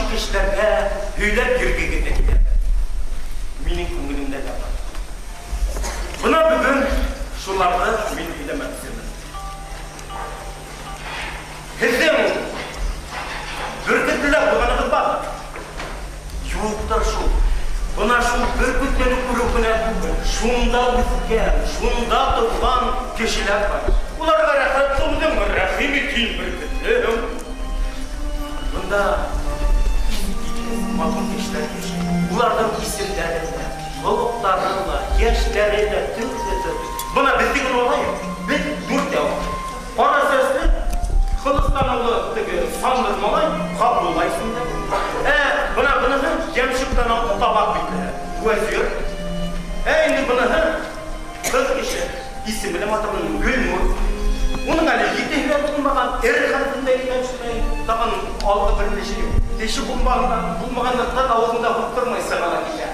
Кешеләргә һөйләп йөргегеҙ ҙә килә. Минең күңелемдә лә бар. Бына бөгөн шуларҙы мин һөйләмәксемен. Һеҙҙең бөркөтлөләр булғанығыҙ бармы? Юҡтыр шул. Бына шул бөркөтлөнө күреү генә түгел, шунда үҫкән, шунда тыуған кешеләр бар. Уларға рәхәт тыуҙың, рәхим ит һин, бөркөтлөм. Бында иҫ матур кешеләр йәшәй. Уларҙың исемдәре лә, холоҡтары ла, йәштәре лә төрлө-төрлө. Бына беҙҙе генә алайыҡ. Беҙ дүртәү. Ҡара сәсле, Ҡылыстан улы теге Сандыр малай, Ғабдулла исемле. Ә бына быныһы йәмшек танаулы, табаҡ битле, Вәзир. Ә инде быныһы ҡыҙ кеше, исеме лә матур, Гөлнур. Уның әле етеһе лә тулмаған, р хәрефен дә әйтә төшмәй, тағын алғы бер теше юҡ. Теше булмағанлыҡтан ауыҙында һуҡтырмай сыға ла китә.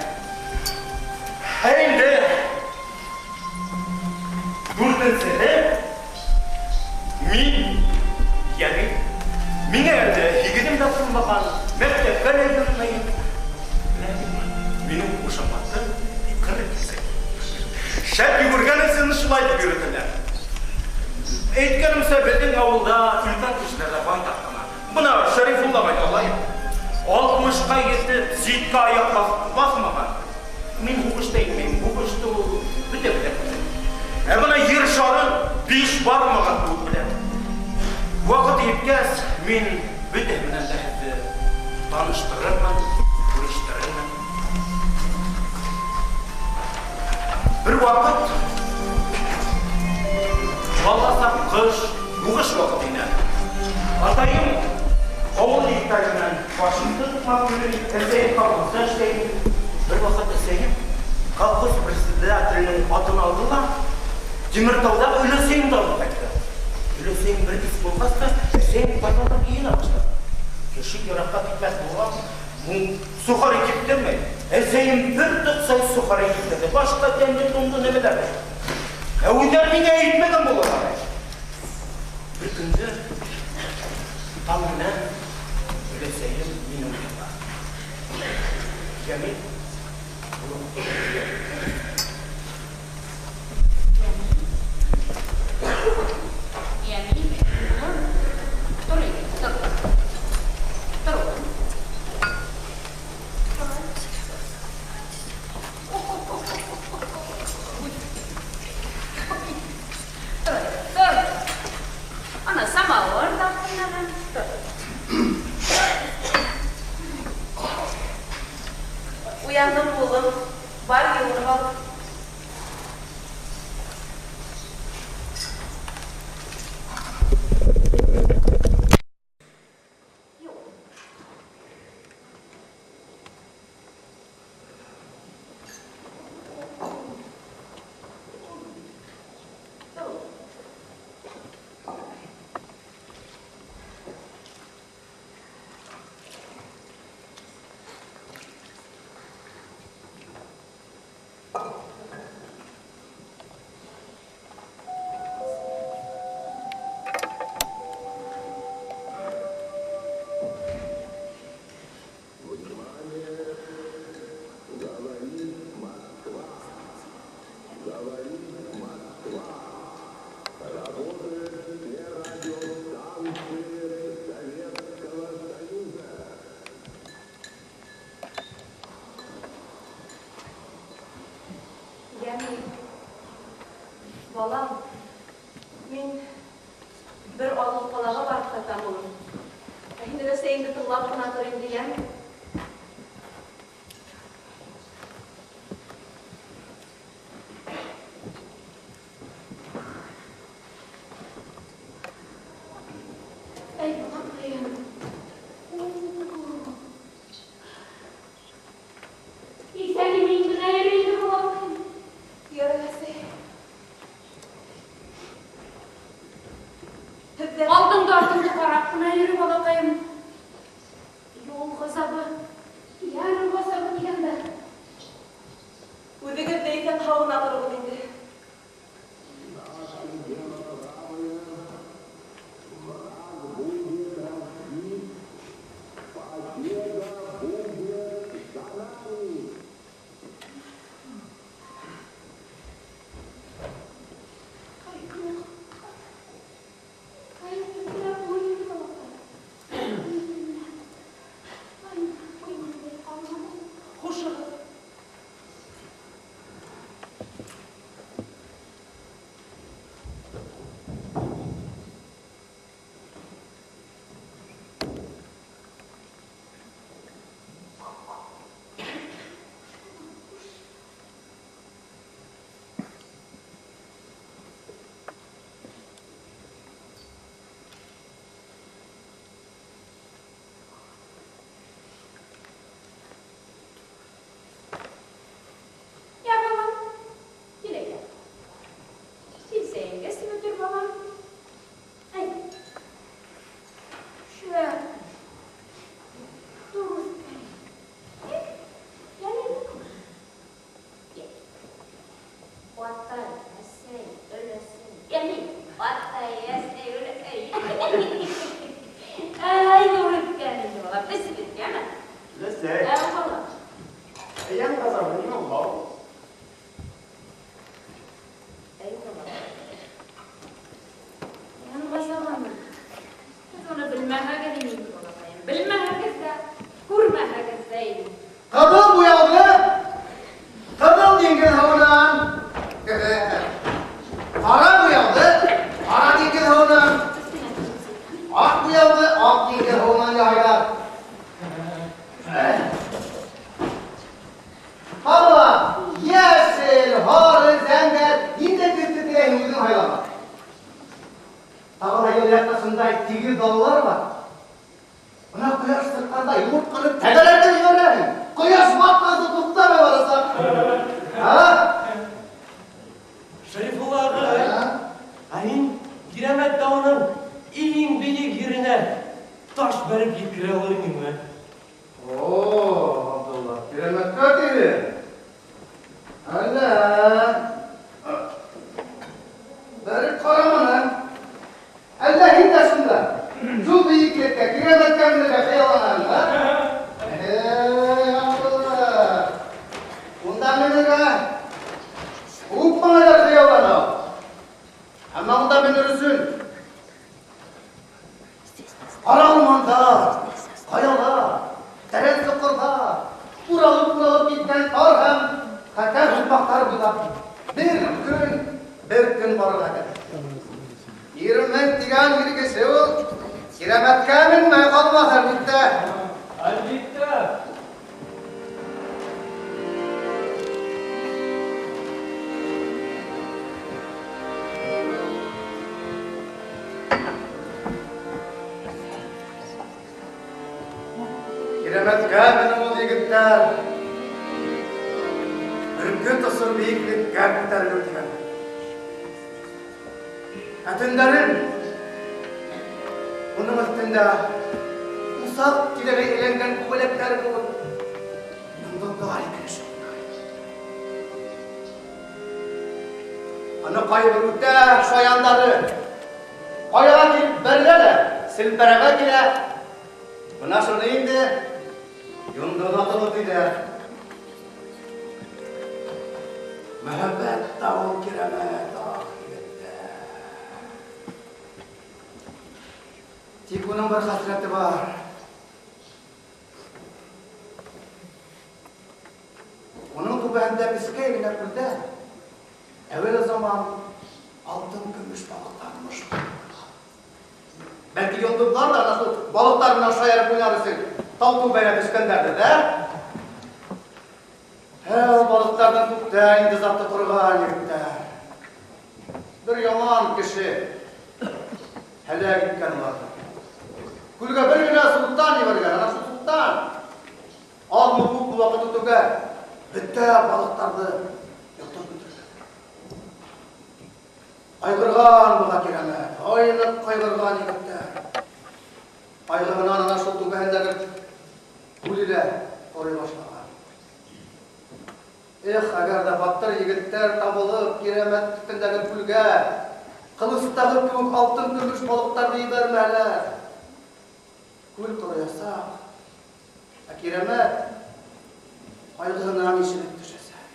Ә инде дүртенсеһе мин, Йәмил. Миңә әле һигеҙем дә тулмаған, мәктәпкә лә йөрөмәйем. Ләкин минең ҡушаматым Ҡыр кисәге. Шәп йүгергән өсөн шулай тип йөрөтәләр. Әйткәнемсә, беҙҙең ауылда өлкән кешеләр ҙә байтаҡ ҡына. Бына Шәрифулла ағайҙы алайыҡ. 60-ҡа етеп, ситкә аяҡ баҫмаған. Мин һуғышты әйтмәйем, һуғышты ул бөтә белә. Ә бына ер шарын биш бармаған кеүек белә. Ваҡыт еткәс, мин бөтәһе менән дә һеҙҙе таныштырырмын, күрештерермен. Бер ваҡыт баласаҡ ҡыш, һуғыш ваҡыты ине. Атайым ауыл егеттәре менән фашистты туҡмап йөрөй, әсәйем колхозда эшләй. Бер ваҡыт әсәйем колхоз председателенең атын алды ла Тимертауҙа өләсәйемде алып ҡайтты. Өләсәйем бер кис булғас та, әсәйем ҡайҙалыр йыйына башланы. Кеше йыраҡҡа китмәҫ булған, сухари киптермәй. Әсәйем бер тоҡсай сухари киптерҙе. Башҡа тәмле томло нәмәләр. Ә үҙҙәре миңә әйтмәгән булалар. Бер көндө таң менән өләсәйем мине уята. Йәмил, улым, Йәмил, улым, тор инде, тор. Тор, улым. Тор. Тор, тор. Ана самауыр ҙа ҡуйнаған. Тор. Уяндым, улым. Бар, йыуынып ал. Йыуын. Тор, улым. Внимание! Говорит Москва! Говорит Москва! Работают все радиостанции Советского Союза. Йәмил, балам, мин бер ауыл ҡалаға барып ҡайтам, улым. Ә һин өләсәйеңде тыңлап ҡына тор инде, йәме? Әй, балаҡайым. Иҫән-имен генә йөрө инде, балаҡайым. Ярай, әсәй. Һеҙҙә Алдыңды артыңды ҡарап ҡына йөрө, балаҡайым. Юл ғазабы, йән ғазабы тигәндә. Үҙегеҙ ҙә иҫән-һау ғына тороғоҙ инде. Наше дело правое, враг будет разбит, победа Йән ғазабы нимә була ул? Әй, балам. Йән ғазабымы? Һеҙ уны белмәһәгеҙ инде, балаҡайым. Белмәһәгеҙ ҙә, күрмәһәгеҙ ҙә инде. Ҡыҙыл буяулы, ҡыҙыл диңгеҙ һыуынан. Ҡара буяулы, ҡара диңгеҙ һыуынан. Аҡ буяулы, аҡ диңгеҙ һыуынан яһайҙар. Тағы ла йәшел, һары, зәңгәр, ниндәй төҫтө теләйһең, үҙең һайлама. Тағы ла юл яҡта шундай тигеҙ далалар бар. Бына ҡояш сыҡҡанда йомортҡаны тәгәрәтеп ебәрәһең. Ҡояш батҡансы туҡтамай барасаҡ. Һа? Шәрифулла ағай, ә һин Кирәмәт тауының иң бейек еренә таш бәреп еткерә алыр инеңме? О, Абдулла, Кирәмәткә тиҙе. Әллә. Бәреп ҡараманың. Әллә һин дә шунда шул бейеклеккә, Кирәмәткә менергә хыялланаһың, һа? Эй, Абдулла. Унда менергә күп малайҙар хыяллана. Әммә унда менер өсөн ҡара урманда, ҡаялар, тәрән соҡорҙар, уралып-уралып киткән тар һәм хәтәр һуҡмаҡтар буйлап бер көн, бер көн барырға кәрәк. Ирмен тигән ир кеше ул Кирәмәткә менмәй ҡалмаҫ, әлбиттә. Әлбиттә. Кирәмәткә менең ул егеттәр. Бөркөт осор бейеклеккә күтәрелеү тигән. Ә төндәрен уның өҫтөндә усаҡ тирәләй әйләнгән күбәләктәр кеүек йондоҙҙар икеләшеп уйнай. Аны ҡайбер үтә шаяндары ҡаяға килеп бәрелә лә селпәрәгә килә. Бына шуны инде йондоҙ атылы тиҙәр. Мөхәббәт тә ул Кирәмәт, ах, егеттәр. Тик уның бер хәсрәте бар. Уның түбәһендә кескәй генә күлдә әүәл заман алтын көмөш балыҡтар мыжғырып. Бәлки йондоҙҙар ҙа ана шул балыҡтар менән шаярып уйнар өсөн тау түбәгә төшкәндәрҙер, ә? Ә, ул балыҡтарҙың күптән инде заты ҡороған егеттәр. Бер яман кеше һәләк иткән уларҙы. Күлгә бер генә солтан ебәргән, ана шул солтан аҙмы-күпме ваҡыт үтеүгә бөтә балыҡтарҙы йотоп бөтөргән. Ҡайғырған быға Кирәмәт, ай ныҡ ҡайғырған егеттәр. Ҡайғыһынан ана шул түбәһендәге күле лә ҡорой башлаған. Эх, әгәр ҙә батыр егеттәр табылып, Кирәмәт өҫтөндәге күлгә ҡылыстағы кеүек алтын көмөш балыҡтарҙы ебәрмәһәләр, күл ҡороясаҡ, ә Кирәмәт ҡайғыһынан ишелеп төшәсәк.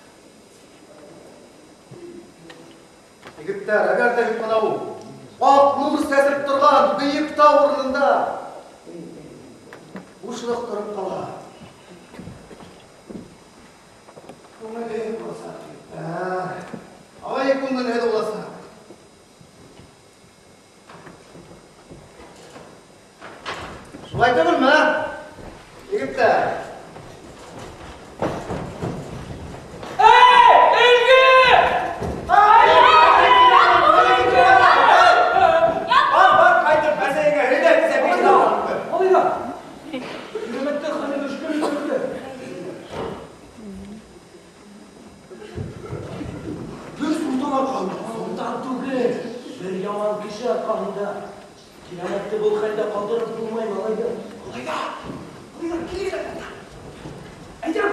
Егеттәр, әгәр ҙә бит бынау аҡ нур сәсеп торған бейек тау урынында бушлыҡ тороп ҡала. Күңелһеҙ буласаҡ, егеттәр. Ай, күңелһеҙ буласаҡ. Шулай түгелме, егеттәр? Эй, Өлгө! Бар, бар, ҡайтып, әсәйеңә һөйлә, тиҙәк бит. Алайҙа. Кирәмәттә хәле мөшкөл өлгөрҙө. Бер солтан арҡаһында. Солтан түгел, бер яман кеше арҡаһында. Кирәмәтте был хәлдә ҡалдырып булмай, малайҙар. Малайҙар, малайҙар, килегеҙ әле. Әйтәм,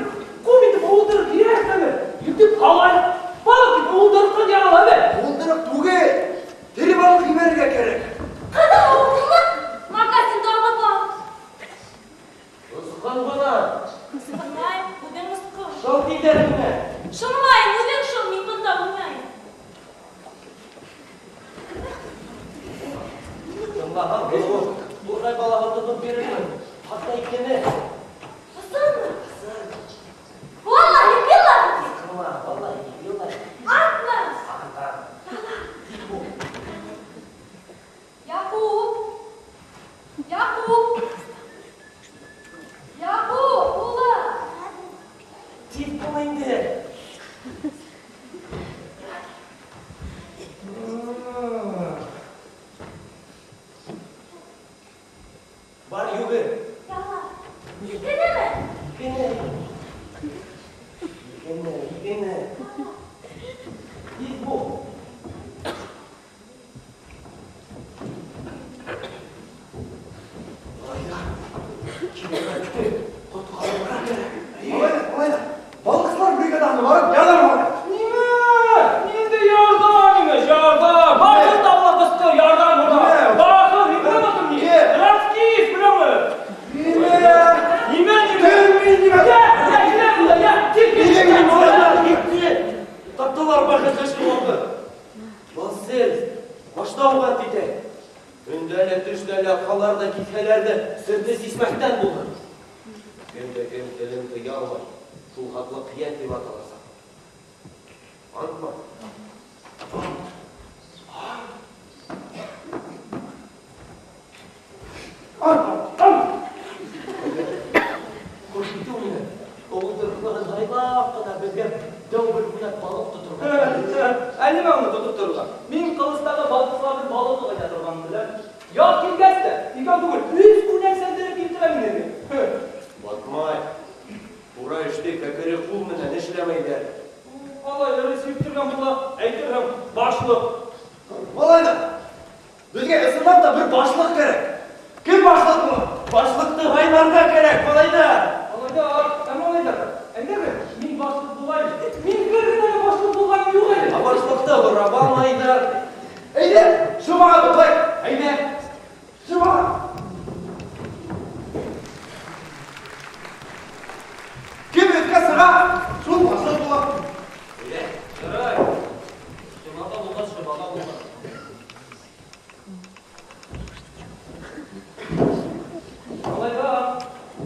ҡом итеп уылдырыҡ кирәкме? Йотоп ҡалайыҡ. Балыҡ итеп уылдырыҡтан ярала әле. Уылдырыҡ түгел, тере балыҡ ебәрергә кәрәк. Ҡыҙыл уылдырыҡ, мокасинды алып ал. Ысҡын ғына. Ысҡынмайым, үҙең ысҡын. Шул тиҙәр генә. Шылмайым, үҙең шул, мин бында уйнайым. Тыңлаһаң, булыр. Турғай балаһын тотоп бирермен. Хатта икене. Ысынмы? Валлаһи, биллаһи. Тыңла, валлаһи, биллаһи. Антмы? Антам. Тик бул. Яҡуп! Яҡуп! Яҡуп, улым! Тиҙ бул инде. Бар, йүгер. Яла. Икенеме? Икене. Икене, икене. Тиҙ бул. Малайҙар, кирәмәтте ҡотҡарырға кәрәк. Малайҙар, малайҙар. Балыҡсылар бригадаһына барып ярҙам алайыҡ. Нимә? Ниндәй ярҙам имеш, ярҙам? Бахыр табыла ҡысҡыр, ярҙам һора. Бахыр, һин беләмме ни? Кем? Троцкист, беләме? Нимә? Нимә, нимә? Кем мин нимә? Йә, йә, килә бында, йә, кил, кил, Нимә, кил. нимә, малайҙар? Китте. Таптылар бахыр Хашимовты. Был сер башта уға титә. Төндә лә, төштә лә, ҡалар ҙа, китһәләр ҙә серҙе сисмәктән булыр. Кем дә кем телен тыя алмай, шул хатлы ҡиән тип аталасаҡ. Антма. Ант, ант. Ҡош итеү менән ыуылдырыҡлығын һайлап ҡына беҙгә дәү бер күнәк балыҡ тоторға. Ә нимә уны тотоп торорға? Мин Ҡылыстағы балыҡсыларҙың балығы ҡайҙа торғанын беләм. Яҙ килгәс тә, икәү түгел, өс күнәк сәндереп килтерәм мин һеҙгә. Батмай. Тура эште кәкере ҡул менән эшләмәйҙәр. Алай эре сиптергән була, әйтерһең, башлыҡ. Малайҙар, беҙгә ысынлап та бер башлыҡ кәрәк. Кем башлыҡ була? Башлыҡты һайларға кәрәк, малайҙар. Малайҙар, ә малайҙар, әйҙәгеҙ, мин башлыҡ булайым. Мин бер генә лә башлыҡ булғаным юҡ әле. Ә башлыҡты һорап алмайҙар. Әйҙә, шымаға туҡлайыҡ. Әйҙә, шымаға. Кем өҫкә сыға, шул башлыҡ була. Әйҙә. Ярай. Шымаға булғас, шымаға булғас. Малайҙар,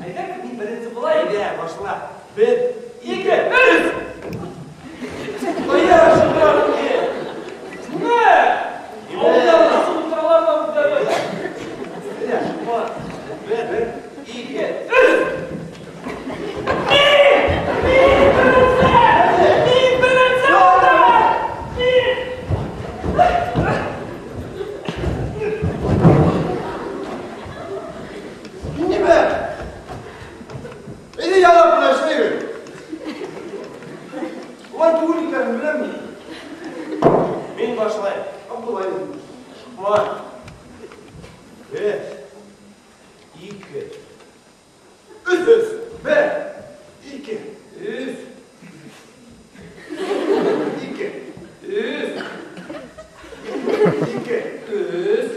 әйҙәгеҙ, мин беренсе булайым. Әйҙә, башла. Бер, ике, өс. Малайҙар, шымаға. Нимә? Ауылда насыл ултыралар ҙа үҙҙәре. Әйҙә, шыма. Бер, ике, өс. Мин! Мин беренсе! Мин беренсе булам! Мин! Нимә? Әйҙә, ялап бына эшләйбеҙ. Улай түгел икәнен беләм мин. Мин башлайым. Абдулла әйҙә. Шыма. Бер, ике, Өс, өс. Бер, ике, Өс, ике, өс, ике, өс,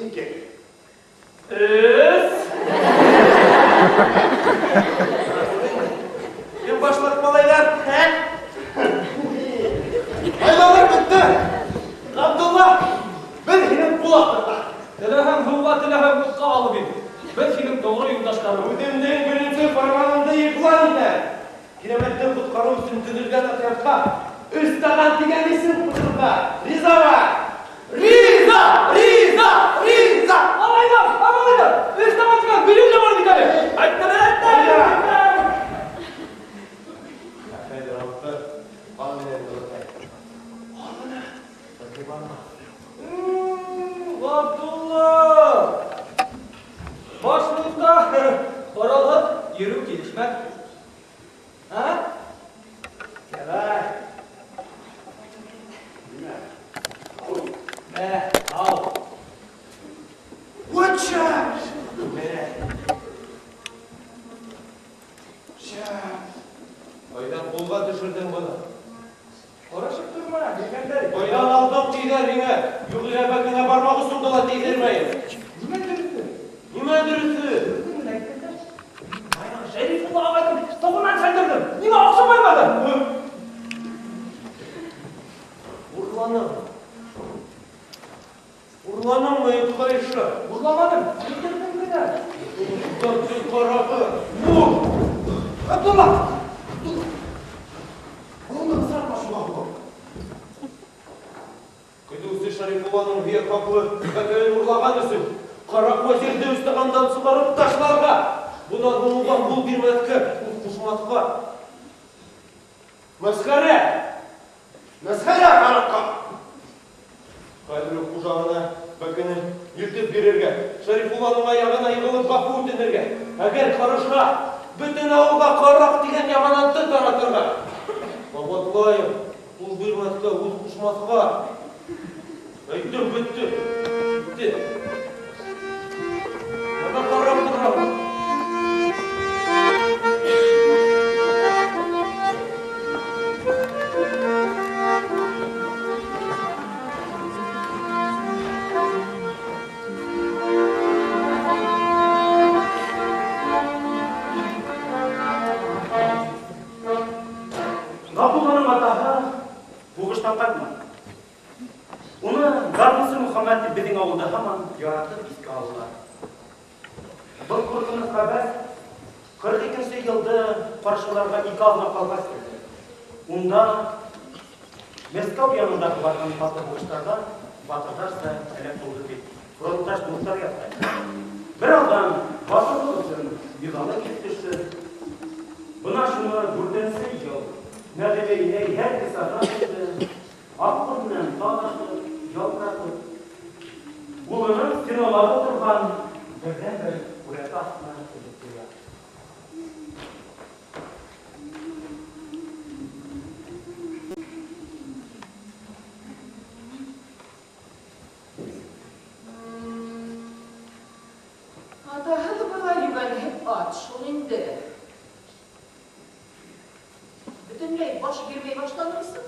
ике. өс. Кем башлыҡ, малайҙар? Ә? Һайлаулар бөттө. Ғабдулла, беҙ һине ҡул аҫтында. Теләһәң һыуға, теләһәң утҡа алып ин. Беҙ һинең тоғро юлдаштарың. Үҙемдең беренсе фарманымды иғлан итәм. Кирәмәтте ҡотҡарыу өсөн төҙөлгән отрядҡа Өс таған тигән исем ҡушырға. Ризамы? Риза, риза, риза. Малайҙар, малайҙар, өс таған тигән бейеү ҙә бар бит әле. Әйтте, әйтте. Ә хәҙер антты ҡан менән нығытайыҡ. Бәлки барма. Ғабдулла! Башлыҡта ҡаралһыҙ йөрөү килешмәҫ. Ә? Ярай. Мә, ал. Отча! Мә. Шәп. Ҡайҙан ҡулға төшөрҙөң быны? Һорашып торма, биргәндәр. Ҡайҙан алдың тиҙәр һиңә? Юғиһә бәкеңә бармаҡ осоңдо ла тейҙермәйем. Нимә дөрөҫө? Нимә дөрөҫө? Дөрөҫөн әйткәндәр. Баяғы Шәрифулла ағайҙың тоғонан сәл Урламаным, килтерҙем генә. Тотсоҙ ҡарағы, бур! Абдулла! Абдулла! Ҡулыңды ҡысратма шуға һуғып. Көтөүсе Шәрифулланың һөйәк хаҡлы бәкеһен урлаған өсөн ҡараҡ вәзирҙе өстәғандан сығарып ташларға, бынан һуң уға ҡул бирмәҫкә, һүҙ ҡушмаҫҡа. Мәсхәрә! Мәсхәрә ҡараҡҡа! Хәҙер үк хужаһына бәкене илтеп бирергә, Шәрифулланың аяғына йығылып ғәфү үтенергә, әгәр ҡарышһа, бөтөн ауылға ҡараҡ тигән яманатты таратырға. Ҡабатлайым, ҡул бирмәҫкә, һүҙ ҡушмаҫҡа. Әйттем, бөттө. Бөттө. Бына ҡарап торам. Ғабдулланың атаһы һуғыштан ҡайтманы. Уны гармунсы Мөхәммәт тип беҙҙең ауылда һаман яратып иҫкә алалар. Был ҡурҡыныс хәбәр 42-нсе йылды ҡаршыларға 2 аҙна ҡалғас килде. Унда Мәскәү янындағы барған ҡаты һуғыштарҙа батырҙарса һәләк булды тип фронтташ дуҫтар яҙған. Бер аҙҙан батырлыҡ өсөн миҙалы килеп төштө. Бына шуны 4-нсе йыл Нәғимә инәй һәр кисәгә төштө, аҡҡош менән талашып, ялтыратып, улының стеналағы торған берҙән-бер һүрәте аҫтына элеп ҡуя. Атаһы былай йүгәнһеп ат шул инде. Бөтөнләй баш бирмәй башланымсы?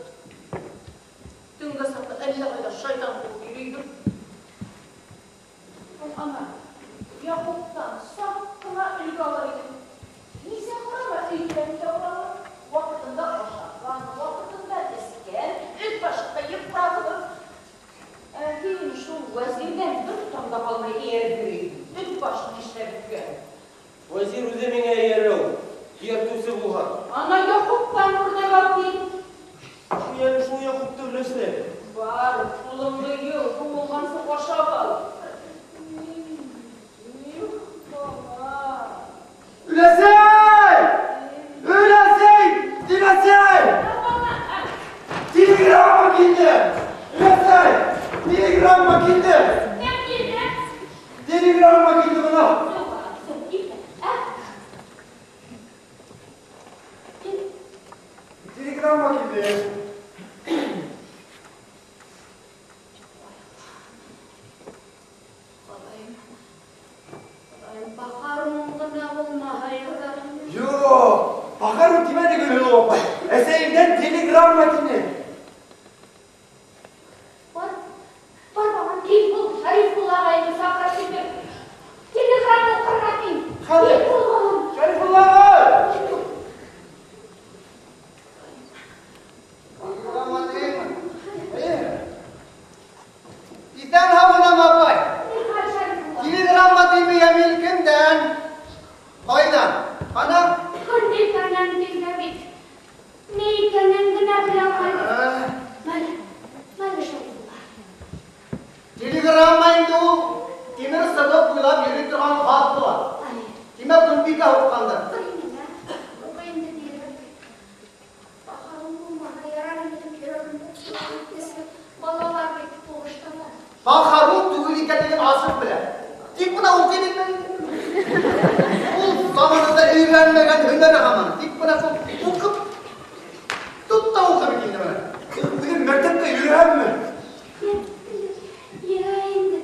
Төнгә саҡта әллә ҡайҙа шайтан ҡыуып йөрөйҙөр. Ана, Яҡуптан саҡ ҡына өлгө алыр инем. Нисә ҡарама, өйҙән дә ҡарама. Ваҡытында ашаған, ваҡытында эскән, өҫ башы ҡыйып ҡаратылыр. Ә һин шул вәзирҙән бер тотам да ҡалмай эйәреп йөрөйһөң. Өҫ башын эшләп бөткән. Вәзир үҙе миңә эйәрә ул. Эйәртеүсе булһа. Ана Яҡуптан үрнәк ал тип. Шул әле шул Яҡупты өләсә. Бар, ҡулыңды йыу, һыуылғансы ашап ал. Их, бала. Өләсәй! Өләсәй! Өләсәй! Телеграмма килде! Өләсәй! Телеграмма килде! Кем килде? Телеграмма килде бына. Телеграмма килде. Хоҙайым, Хоҙайым, бахарың ғына булмаһа ярар. Юҡ, бахарың тимәне Гөлһылыу апай. Әсәйемдән телеграмма килде. Бар, бар балам, тиҙ бул, Шәрифулла ағайҙы саҡырып килтер. Телеграмма уҡырға тиң. Хәҙер. Тиҙ бул, балам. Шәрифулла ағай! Телеграмма тиңме? Эйе. Иҫән һау апай. Ни хәл, Шәрифулла? Телеграмма тиме Йәмил кемдән? Ҡайҙан? Ҡана? Көнбикәнән килде бит. Ни икәнен генә белә алмайбыҙ. Мәле, мәле, Шәрифулла. Телеграмма инде ул тимер сыбыҡ буйлап йөрөй торған хат була. Ай, Тимәк, Көнбикә һуҡҡандыр. уҡый инде, уҡый инде тиҙерәк. Бахарың булмаһа ярар инде тип йөрәгемде төшө. Балалар бит һуғышталар. Бахарун түгел икәнлеген асыҡ белә. Тик бына уҡый белмәй. Ул заманында өйрәнмәгән һөнәре һаман. Тик бына шул уҡып, тот та уҡып бит инде бына. Үҙем мәктәпкә йөрөһәмме? Йә инде.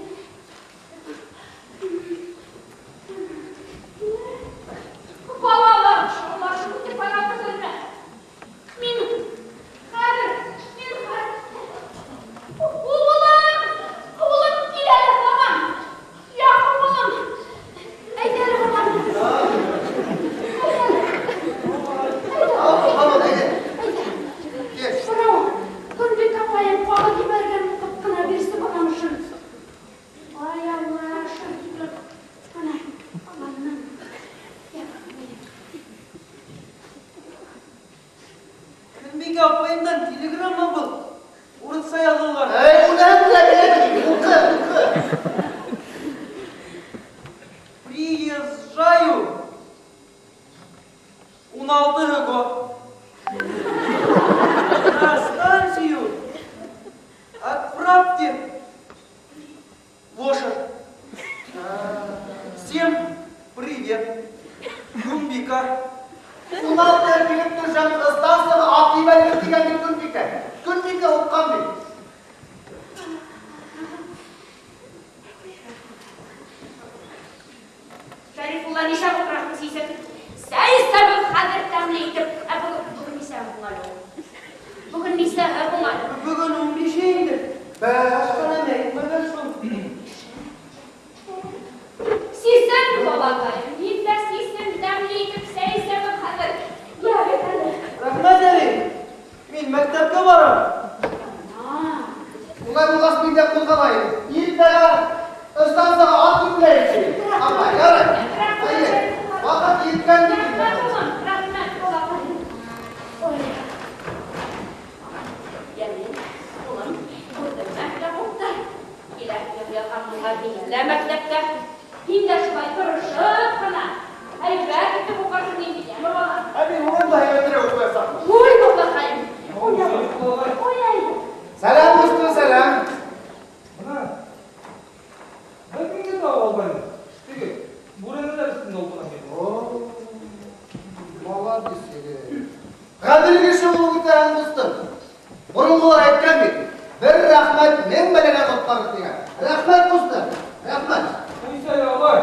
Балалар шаулашып үтеп бара көтөлмә. Мин хәҙер, мин хәҙер. Улым, улым килә әле һаман. Яҡуп улым. Әйҙә әле балам. Ал, ал, әйҙә. Әйҙә. Кил. Бынау Көнбикә апайым ҡағыҙ ебәргән, уҡып ҡына бирсе балам шын. Ай, Алла, шын. Гөлбикә апайымдан телеграмма был. Урыҫса яҙылған. Эй, уныһын белә беләм. Уҡы, уҡы. Приезжаю. 16-го. На станцию отправьте лошадь. Всем привет. Гөлбикә. 16 килеп төшәм, станцияға ат ебәрегеҙ тигән бит Гөлбикә. Гөлбикә уҡҡан бит. Шәрифулла нишләп ултыраһың сисеп? Сәй эсәбеҙ хәҙер тәмле итеп. Ә бөгөн нисәһе һуң әле ул? Бөгөн нисәһе һуң әле? Бөгөн 15 инде. Башҡа нәмә әйтмәгән шул. Сисем, балаҡайым, мин дә сисем, тәмле итеп сәй эсәбеҙ хәҙер. Йә, әле. Рәхмәт, әбей. Мин мәктәпкә барам. Улай булғас мин дә ҡуҙғалайым. Иртәгә станцияға ат йөкләйем. Апай, ярай. Әйе, ваҡыт еткән бит инде. Рәхмәт, улым, рәхмәт, балаҡайым. Ой. Йәнем, улым, күрҙеңме Яҡупты? Килә яҙған булһа, миңә лә мәктәптә. Һин дә шулай тырышып ҡына һәйбәт итеп уҡырһың инде, йәме, балам? Ә мин унан да һәйбәтерәк уҡыясаҡмын. Уй, балаҡайым. Ой, ой, ой. Сәләм, дустым, сәләм. Бына, бер кемгә таба алмайым. Теге, бүрәнәләр өҫтөндә ултырған бит. О, молодец егет. Ғәҙел кеше булып үтәһең, дустым. Боронғолар әйткән бит, бер рәхмәт мең бәләнән ҡотҡарыр тигән. Рәхмәт, дустым, рәхмәт. Ҡуйса, ағай.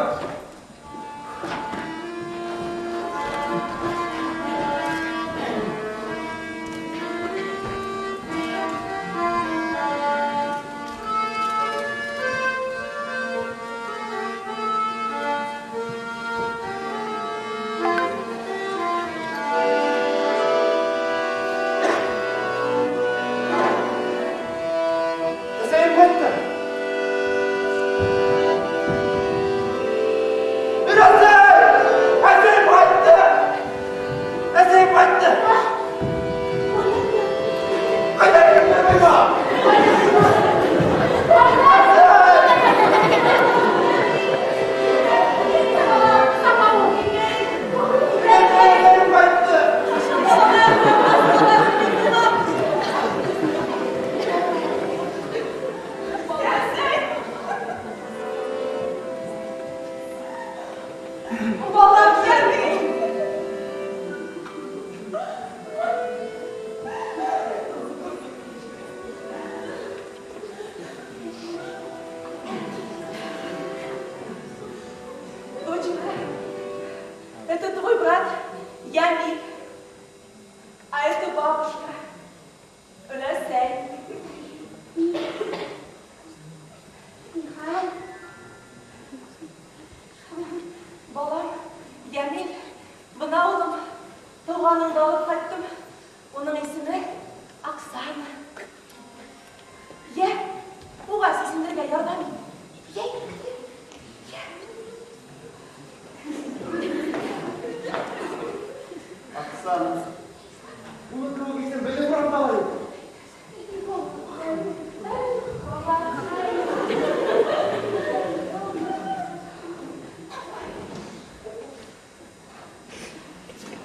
Әсәйем ҡайтты. Әсәй! Әсәйем ҡайтты! Әсәйем ҡайтты! Ҡайҙа киттең, Бейма? Әсәйем ҡайтты! Балам, Йәмил! Доченька, это твой брат Ямиль, а это бабушка Өләсәй. Михаил. Балам, Йәмил, бына улым, туғаныңды алып ҡайттым. Уның исеме Оксана. Йә, уға сисенергә ярҙам ит. Йә, йә. Оксана. Уның кеүек исем беҙҙең урамда ла юҡ.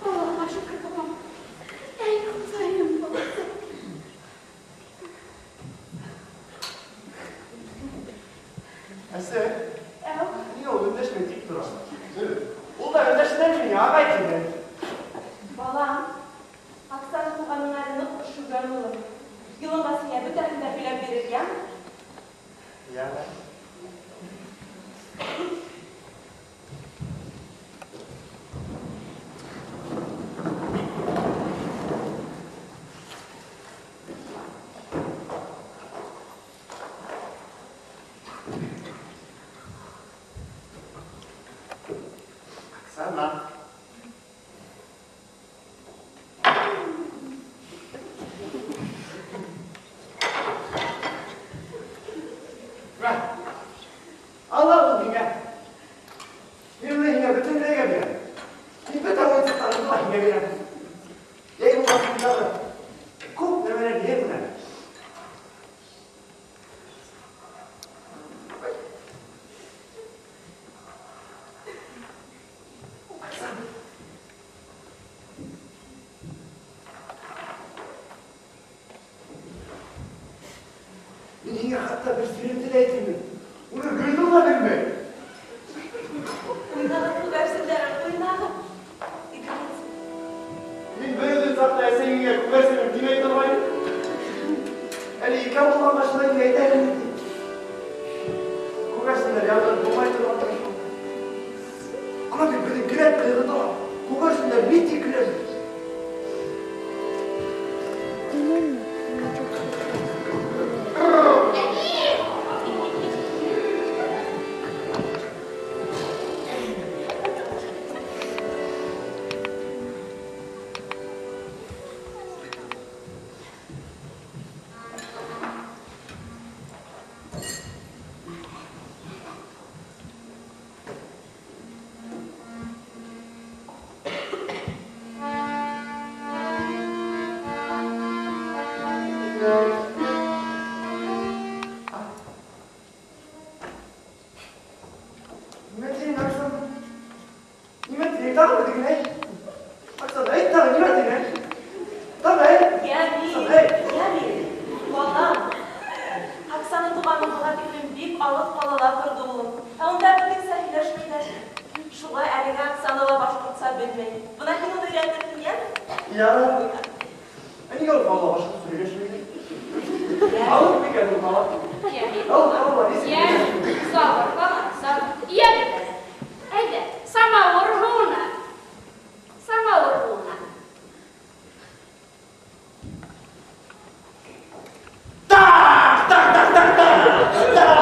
Аллаға шөкөр, балам. Эй, Хоҙайым, баласы. Әсәй, Әү, ниңә ул өндәшмәй тик тора? Ул да өндәшһен әле миңә, ағай тине. Балам, Оксана туғаның әле ныҡ өшөгән улым. Йылынғас һиңә бөтәһен дә һөйләп бирер, йәме? Йәме. Оксана. Мә. Ала ул һиңә. Мин уны һиңә бөтөнләйгә бирәм. Мин бөтә уйынсыҡтарымды ла һиңә бирәм. Йәй булғас мин тағы хатта бер серемде лә әйтәмен. Уны Гөлнур ҙа белмәй. Уйнағыҙ, күгәрсендәрем, уйнағыҙ. Играйте. Мин бер үҙем саҡта әсәйеңә күгәрсенем тимәй торғайным. Әле икәү булғанға шулай тип әйтә инем ти. Күгәрсендәр яҙғырып булмай торғандыр шул. Ана бит беҙҙең келәт ҡыйғыталар. Күгәрсендәр ни тиклем. Нимә тинең, Оксана? Нимә тинең? Тағы бер тигән, әй. Оксана, әйт тағы, нимә тинең? Тағы, әйт. Йәмил, Оксана, әйт. Йәмил, балам. Оксана туғаның быға тиклем бик алыҫ ҡалала торҙо, улым. Ә унда беҙҙеңсә һөйләшмәйҙәр. Шуға әлегә Оксана ла башҡортса белмәй. Бына һин уны өйрәтерһең, йәме? Ярар. Ә нигә ул ҡалала башҡортса һөйләшмәй? Алып микән ул ҡала? Йәмил. Алып ҡала, нисек? Йәмил, сабыр, балам, сабыр. Йәмил, әйҙә, самауыр һыуына. Самауыр һыуына. Так, так, так, так, так, так, так.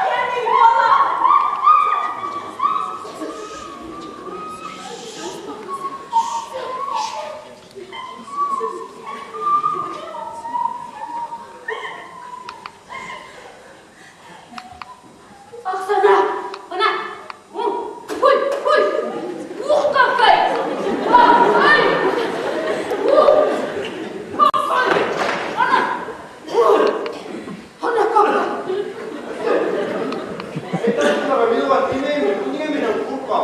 Йәмил, балам! Оксана, бына, ҡуй, ҡуй. Ух, какай! Какай! Ух! Какай! Ана! Ух! Ана какай! Әйтәм шуларға, мин уға теймәйем, ул ниңә минән ҡурҡа?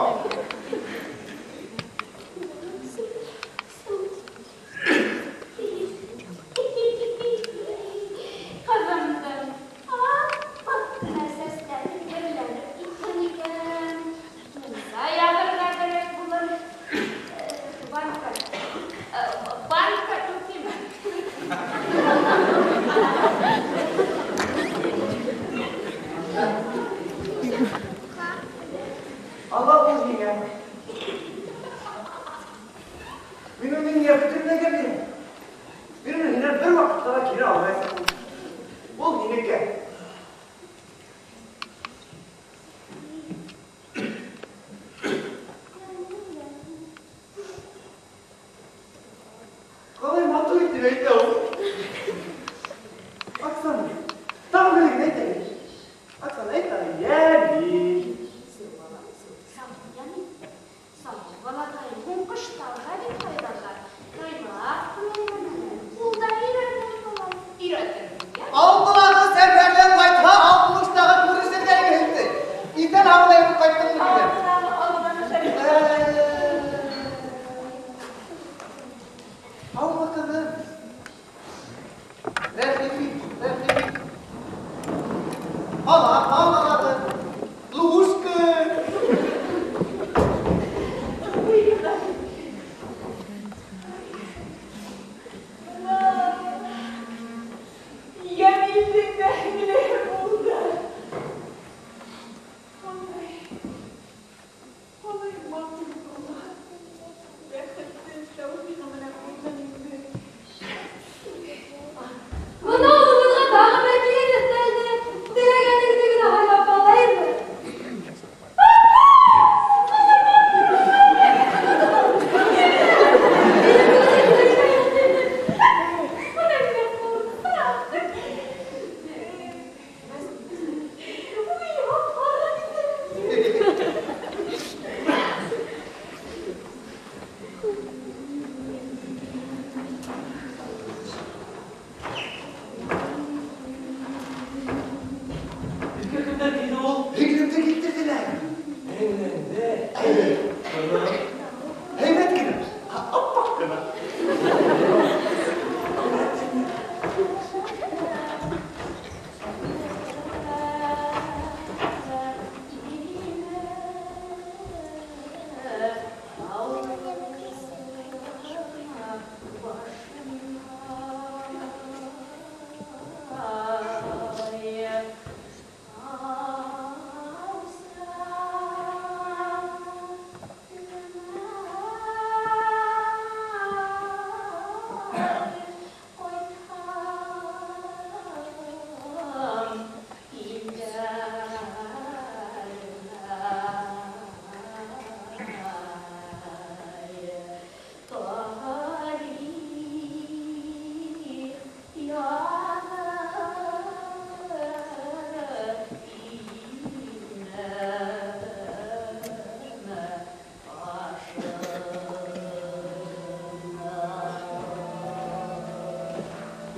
Ҡыҙымдың ап-аҡ ҡына сәстәре бөрләнеп киткән икән. Мунса яғырға кәрәк булыр. Банка. Банка түгелме? Алла ул һиңә. Мин уны һиңә бөтөнләйгә бирәм. Мин уны һинән бер ваҡытта ла кире алмаясаҡмын. Ул һинеке. Ҡалай матур итеп әйтә ул. Оксана, тағы бер генә әйт әле. Оксана, әйт тағы, Йәмил. Сабыр, Йәмил. Сабыр, балаҡайым. Һуң ҡыштарға бит һайларға. Һайлап ҡына өйрәнәләр. Ул да өйрәнер, балам. Өйрәтермен, йә? Алтылағы сәфәрҙән ҡайтһа, алтмыштағы күрешергә инде. Иҫән һау әйләнеп ҡайттыңмы килен? Алтылағы Аллаға шәриф. Һаумы, ҡыҙым? Рәхим ит, рәхим ит. Ала, алағыҙ. Лушка. Йәмилдең дә һеңлеһе булды. Ҡалай, ҡалай матур була. Бәхеттең тәүфиғы менән булһын инде. Бына улыбыҙға тағы бер килен өҫтәлде. Теләгәнеңде генә һайлап алайыммы? Ике көндә килде ул. Һеңлемде килтерҙеләр. Һеңлеңде. Әйе. Ҡыҙым. Һәйбәт кенә, аппаҡ ҡына.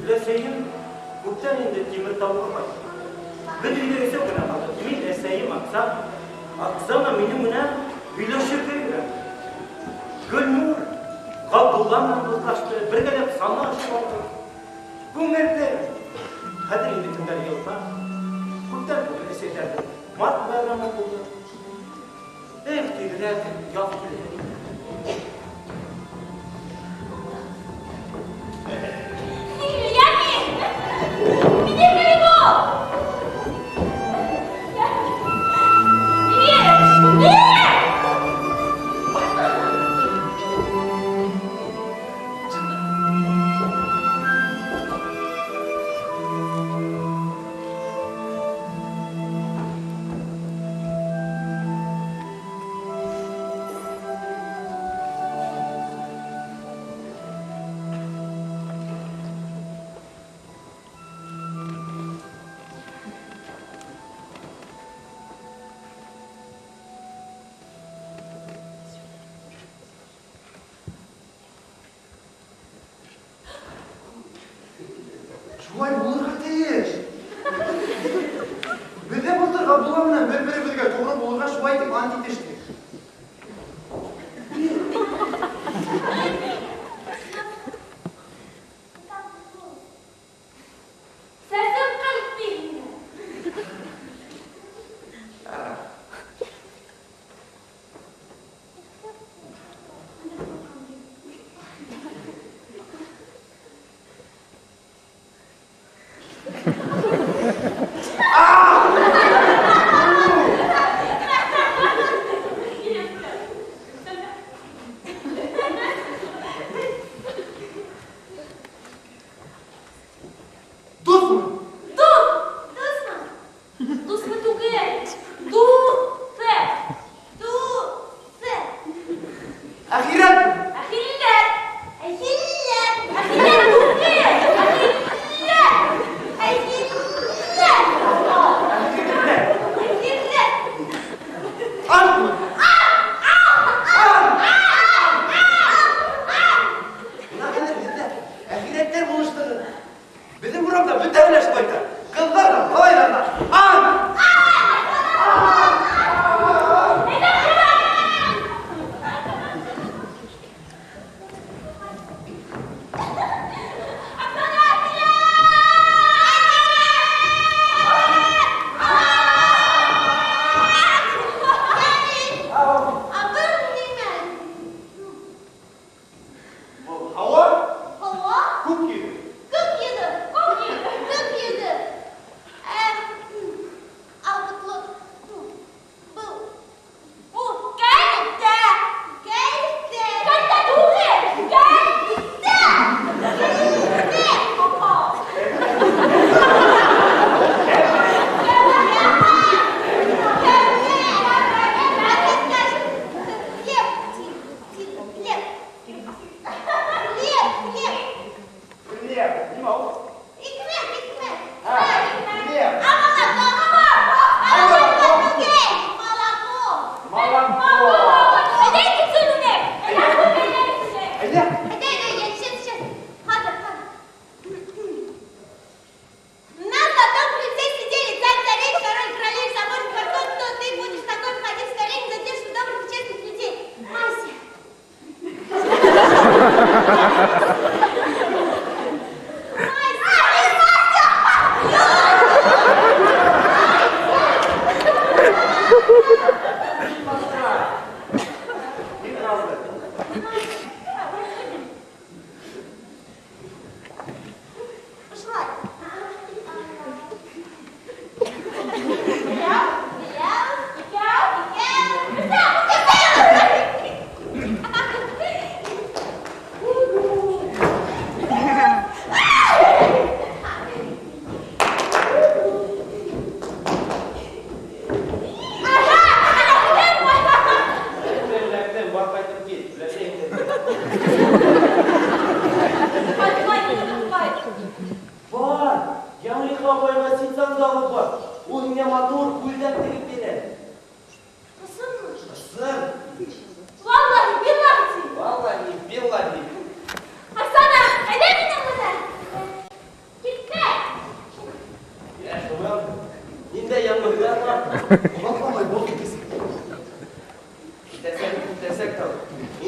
Өләсәйем күптән инде Тимертауға ҡайтты. Беҙ өйҙә өсәү генә ҡалдыҡ. Мин, әсәйем, Оксана. Оксана минең менән һөйләшергә өйрәнде. Гөлнур Ғабдулла менән дуҫлашты, бергәләп сана шыуалдыҡ. Күңелле. Хәҙер инде көндәр йылына. Күптән түгел әсәйҙәрҙең март байрамы булды. Эх, тиҙерәк яҙ килһен ине. Яки! Минең волейбол! Бир! Бир! Шулай булырға тейеш. Беҙ ҙә былтыр Ғабдулла менән бер-беребеҙгә тоғро булырға шулай итеп ант итештек. Сәсем ҡайтты инде. Дуҫмы? Дуҫ! Дуҫмы? Дуҫмы түгел. Дуҫы. Дуҫы. Әхирәтме? Әхирәт. Әхирәт. Әхирәт түгел. Әхирәт. Әхирәт. Әхирәт. Антмы? Бына хәҙер беҙҙә әхирәттәр булышлығы. Беҙҙең урамда бөтәһе лә шулай итә. Ҡыҙҙар ҙа, малайҙар ҙа. Ант! Был һауа, күк йөҙө. Хлеб, нимә ул? Һа, хлеб. Молоко. Әйҙә. На золотом крыльце сидели царь, царевич, король, королевич, сапожник, портной, кто ты будешь такой, выходи скорее, не задерживай добрых и честных людей. Мася. Мася!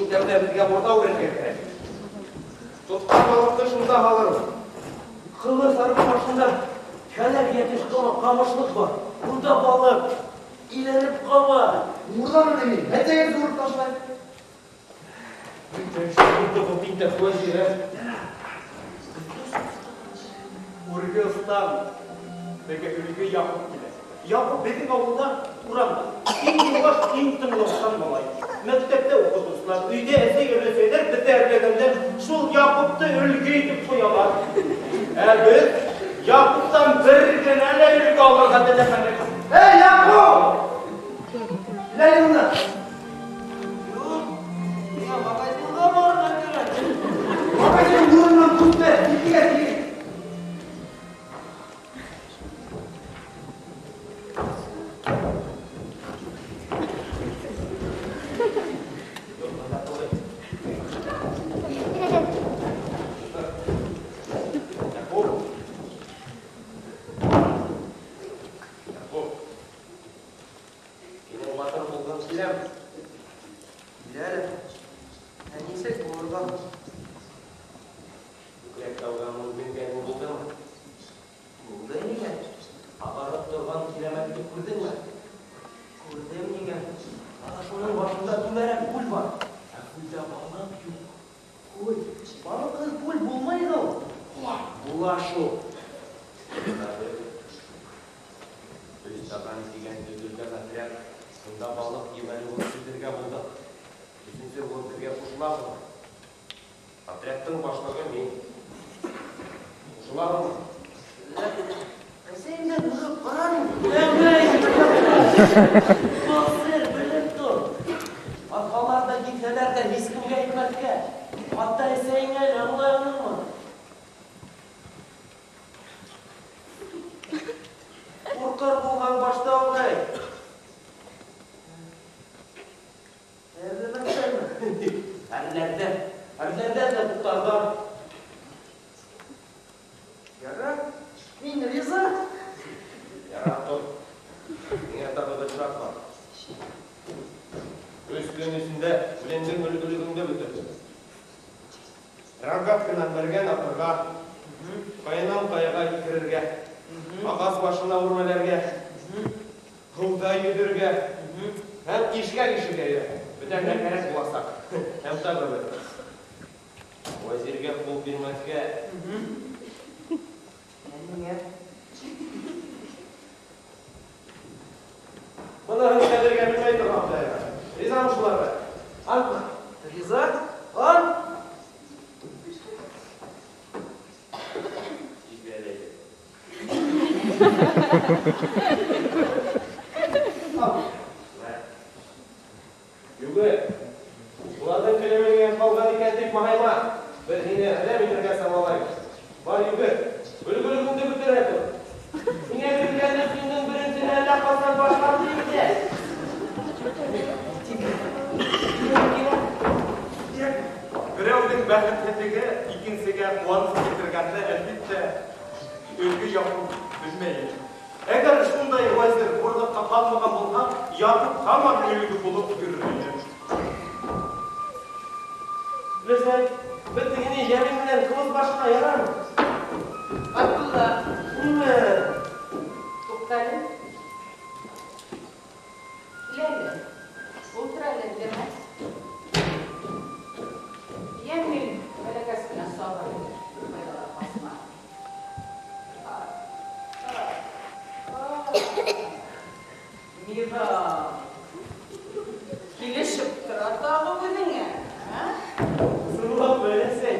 Иң тәүҙә беҙгә мурҙа үрергә кәрәк. Тотҡан балыҡты шунда һалырбыҙ. Ҡылыс арғы башында хәләл йәтеш ҡамышлыҡ бар. Унда балыҡ иләнеп ҡала. Мурҙаны ни? Әтәгеҙ үреп ташлай. Үрге остан теге өлгө Яҡуп килә. Яҡуп беҙҙең ауылда урамда иң йыуаш, иң тыңлаусан малай. Мәктәптә уҡытыусылар, өйҙә әсәй-өләсәйҙәр беҙҙе әрләгәндә шул Яҡупты өлгө итеп ҡуялар. Ә беҙ Яҡуптан бер генә лә өлгө алырға теләмәнек. Эй, Яҡуп! Ләй уны! Юҡ, миңә магазинға барырға кәрәк. Магазин урынынан күсмә, китергә кирәк. Яҡуп! Яҡуп! Һинең батыр булғың киләме? Килә әле. Ә нисек булырға? Күкрәк тауға менгәнең булдымы? Булды нигә? Ағарып торған кирәмәтте күрҙеңме? Күрҙем нигә? Ана шуның башында түңәрәк күл бар. Ә күлдә балыҡ юҡ. Күл, балыҡһыҙ күл булмай ҙа ул. Була шул. Өс табан тигән төҙөлгән отряд шунда балыҡ ебәреүен төҙөргә булдыҡ. Өсөнсө булып беҙгә ҡушылаһыңмы? Отрядтың башлығы мин. Ҡушылаһыңмы? Әсәйемдән һорап ҡарармын. Был сер белеп тор. Арҡалар ҙа китһәләр ҙә һис кемгә әйтмәҫкә. Хатта әсәйеңә лә аңлайһыңмы? Ҡурҡыр булған башта уҡ әйт. Әрләмәҫтәрме? Әрләрҙән, әрләрҙән дә туҡтарҙар. Ярар, мин риза. Ярар, тор. Миңә тағы бер шарт бар. Өс көн эсендә үҙеңдең өлгөлөгөңдө бөтөр. Рогатканан бәргән атырға, ҡаянан ҡаяға һикерергә, ағас башына үрмәләргә, һыуҙа йөҙөргә һәм ишкәк ишергә өйрән. Бөтәһенә кәрәк буласаҡ. Һәм тағы бер. Вәзиргә ҡул бирмәҫкә. Ә ниңә? Быныһын хәҙергә белмәй торған Құдайға. Ризамы шуларға? Антмы? Риза? Ант! Ибәләйе. Юғы, уларҙың көлөмөңә ҡалған икән тип маһайма. Беҙ һине әҙәм итергә самалайбыҙ. Бар йүгер, өлгөлөгөңдө бөтөрә тор. Һиңә бирелгән өҫтөңдөң беренсеһе әллә ҡасан башланды инде. Берәүҙең бәхетһеҙлеге икенсегә ҡыуаныс килтергәнде, әлбиттә, өлгө Яҡуп белмәй. Әгәр шундай вәзир бурлыҡҡа ҡалмаған булһа, Яҡуп һаман өлгө булып йөрөр ине. Беләсәң, беҙ тегене Йәмил менән ҡылыс башына ярармы? Ғабдулла. Нимә? Туҡта әле. Кил әле. Ултыр әле, өндәмә. Йәмил бәләкәс кенә сабыр ит. Ҡайҙалар ҡасма. Миҙал. Килешеп тора тағы үҙеңә, ә? Ысынлап, әсәй.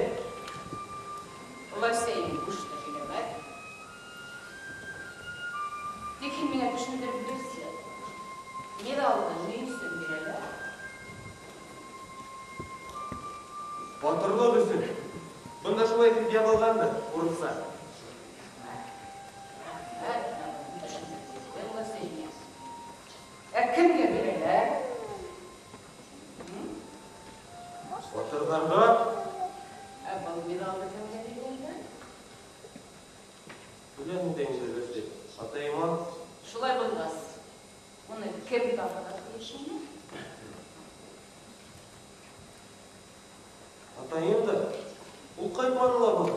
Өләсәйең бушты һөйләмәҫ. Тик һин миңә төшөндөрөп бирсе. Миҙалды ни өсөн бирәләр? Батырлыҡ өсөн. Бында шулай тип яҙылғандыр, урыҫса. Рәхмәт, төшөндөрөп бирҙең, өләсәйеңә. Ә кемгә бирәләр? Батырҙарға. Ә был миҙалды кемгә биргәндәр? Беләһең дә инде, өләсәй. Атайыма. Шулай булғас, уны кем тағырға тейеш ине? Атайым да, ул ҡайтманы ла бала.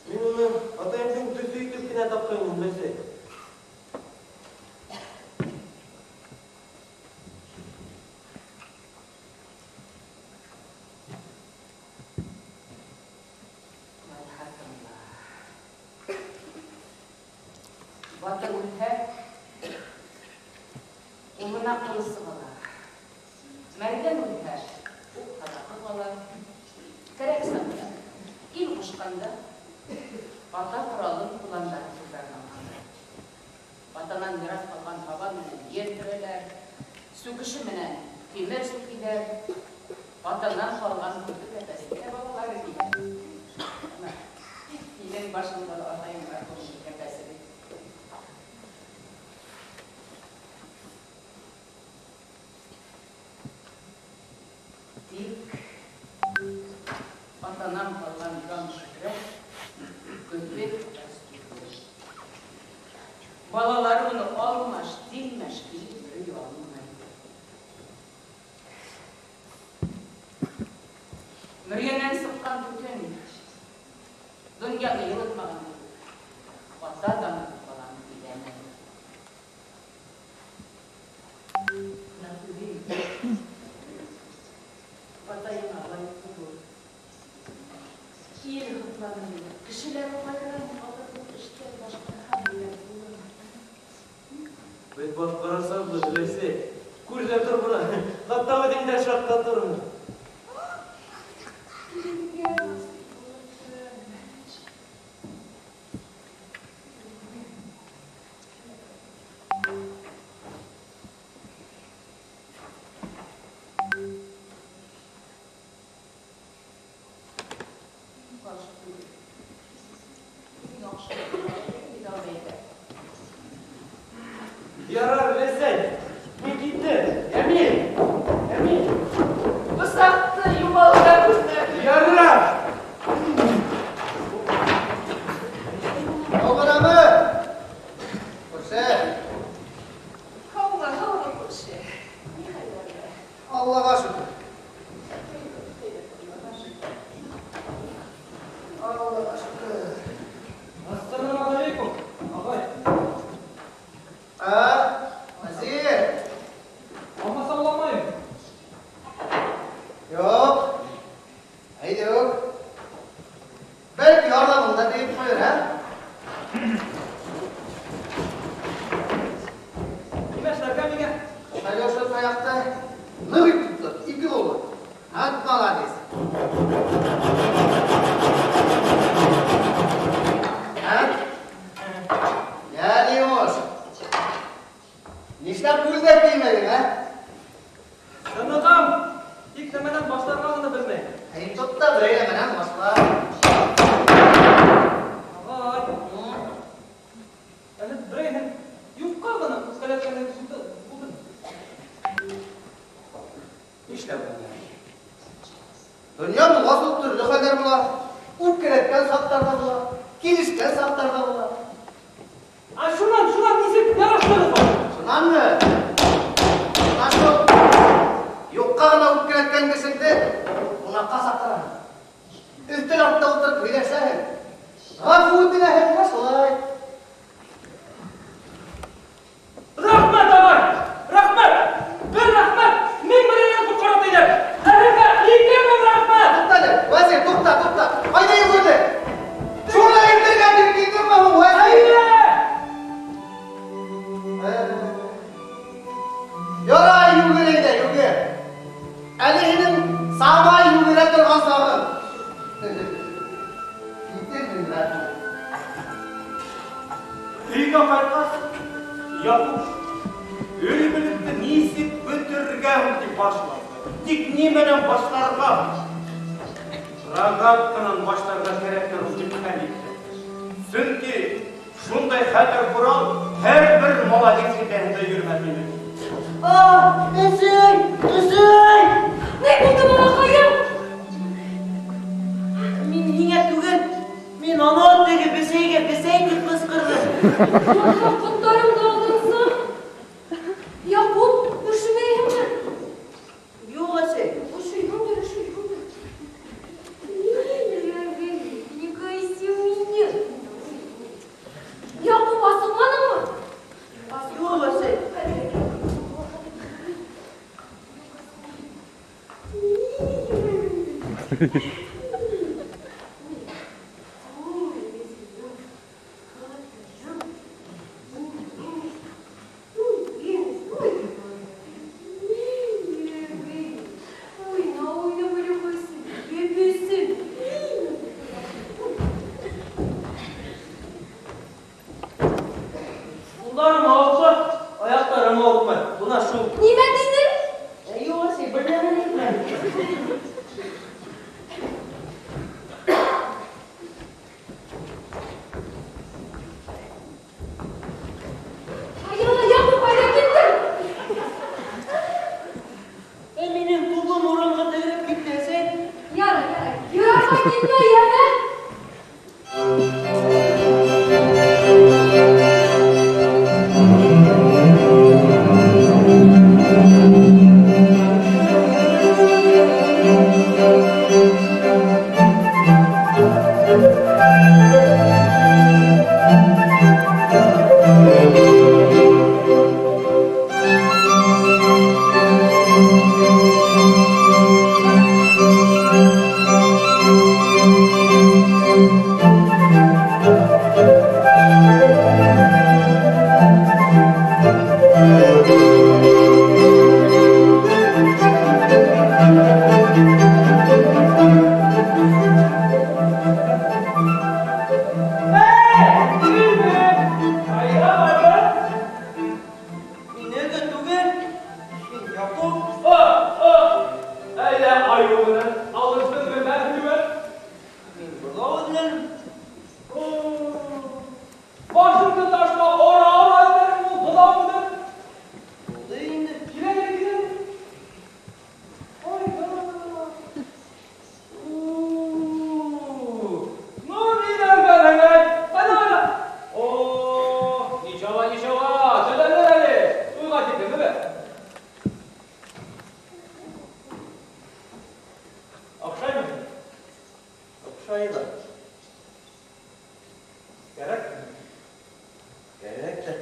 Мин уны атайымдың төҫө итеп кенә тапҡайным, өләсәй. Батыр үлһә, улына ҡылысы ҡала. Мәргән үлһә, уҡ һаҙағы ҡала. Кәрәк саҡта, ил ҡушҡанда, ата ҡоралын ҡуландар ҡулдарына алғандар. Атанан мираҫ ҡалған һабан менән ер һөрәләр, сүкеше менән тимер сүкиләр, атанан ҡалған көтө кәпәсен дә балалары кейә. Һинең башыңда ла атайың мәрхүмдең кәпәсе бит. Тик атанан ҡалған дан шөһрәт көтө кәпәс түгел. Балалары уны алмаш-тилмәш килеп йөрөй алмай. Мөрйәнән сыҡҡан төтөн донъяны йылытмаған кеүек, ата даны баланы биләмәй. Атайыңа лайыҡлы бул. Ил хупланыр, кешеләр хайран ҡалырлыҡ эштәр башҡарһаң икән, улым. Беҙ башҡарасаҡбыҙ, өләсәй. Күр ҙә тор бына, хатта үҙең дә шаҡҡатырһың. Киленгә насип булырһың. Каршы түгел. Иң яҡшы дауам итә. Ярар, өләсәй, мин киттем. Әмин, әмин. Бысаҡты юғалта күрмә. Ярар. Һау ғынамы? Күрше. Һаумы, һаумы, күрше. Ни хәлдәрҙә? Аллаға шөкөр. Һәйбәт, Аллаға шөкөр. Аллаға шөкөр. Ассаламу алейкум, ағай. Ә, Вәзир. Алмасауламайым. Юҡ. Әйҙүк. Бәлки ярҙамың да тейеп ҡуйыр, ә? Нимә эшләргә миңә? Әле ошо таяҡты ныҡ итеп тот, ике ҡуллы. Ат, молодец. Ә? Йә, ни йомош? Нишләп күлдәк кеймәнең, ә? Сыныҡам, тик нәмәнән башларға ғына белмәйем. Һин тот та берәй нәмәнән башла. Ағай, әле берәйһен юҡҡа ғына үпкәләткәнегеҙ булдымы? Нишләп булмай? Донъя булғас ул төрлө хәлдәр була. Үпкәләткән саҡтар ҙа була, килешкән саҡтар ҙа була. Ә шунан, шунан нисек яраштығыҙ һуң? Шунанмы? Шунан шул юҡҡа ғына үпкәләткән кешеңде ҡунаҡҡа саҡыраһың. Өҫтәл артында ултырып һөйләшәһең. Ғәфү үтенәһең, менә шулай. Рәхмәт, ағай! Рәхмәт! Бер рәхмәт! Мең бәләнән ҡотҡара тиҙәр. Ә һеҙгә 2000 рәхмәт! Туҡта әле, Вәзир, туҡта, туҡта. Ҡайҙа йүгерҙе? Шуны әйтергә тип килдеңме һуң, Вәзир? Әйе! Ярай, йүгер әйҙә, йүгер. Әле һинең сабай йүгерә торған сағың. Китермен, рәхмәт. Өйгә ҡайтҡас, Яҡуп өлгөлөктө нисек бөтөрөргә һуң тип баш ватты. Тик ни менән башларға? Рогатканан башларға кәрәктер ул тип хәл итте. Сөнки шундай хәтәр ҡорал һәр бер малайҙың кеҫәһендә йөрөмәҫ ине. А, әсәй, әсәй! Ни булды, балаҡайым? Мин һиңә түгел, мин ана теге бесәйгә бесәй тип ҡысҡырҙым. Ҡоттарымды алдыңсы. Яҡуп, өшөмәйһеңме? Юҡ, әсәй. Өшөйһөңдөр, өшөйһөңдөр. Кулларым авыртса, аякларым авыртмай. Бына шул. Нимә тинең? Юк, әсәй, бер нәмә дә әйтмәдем. Аяла, Яҡуп, ҡайҙа киттең? Ә минең тубым урамға тәгәрәп китте, әсәй. Ярай, ярай. Йыраҡҡа китмә, йәме? Минеке түгел, мин Яҡуп. Әллә айыу менән алыштыңмы, бәһлеүән? Мин быҙау эҙләнем. Башыңды ташҡа ора-ора эҙләнең ул быҙауыңды. Булды инде. Кил әле, кил әле. Ай-һай. Ну, ниләргә әйт. Ҡайҙа, ҡайҙа? О, ничего, ничего, төҙәлер әле. Туйға тиклем, бе? Оҡшаймы? Оҡшай ҙа. Кәрәкме? Кәрәк тә.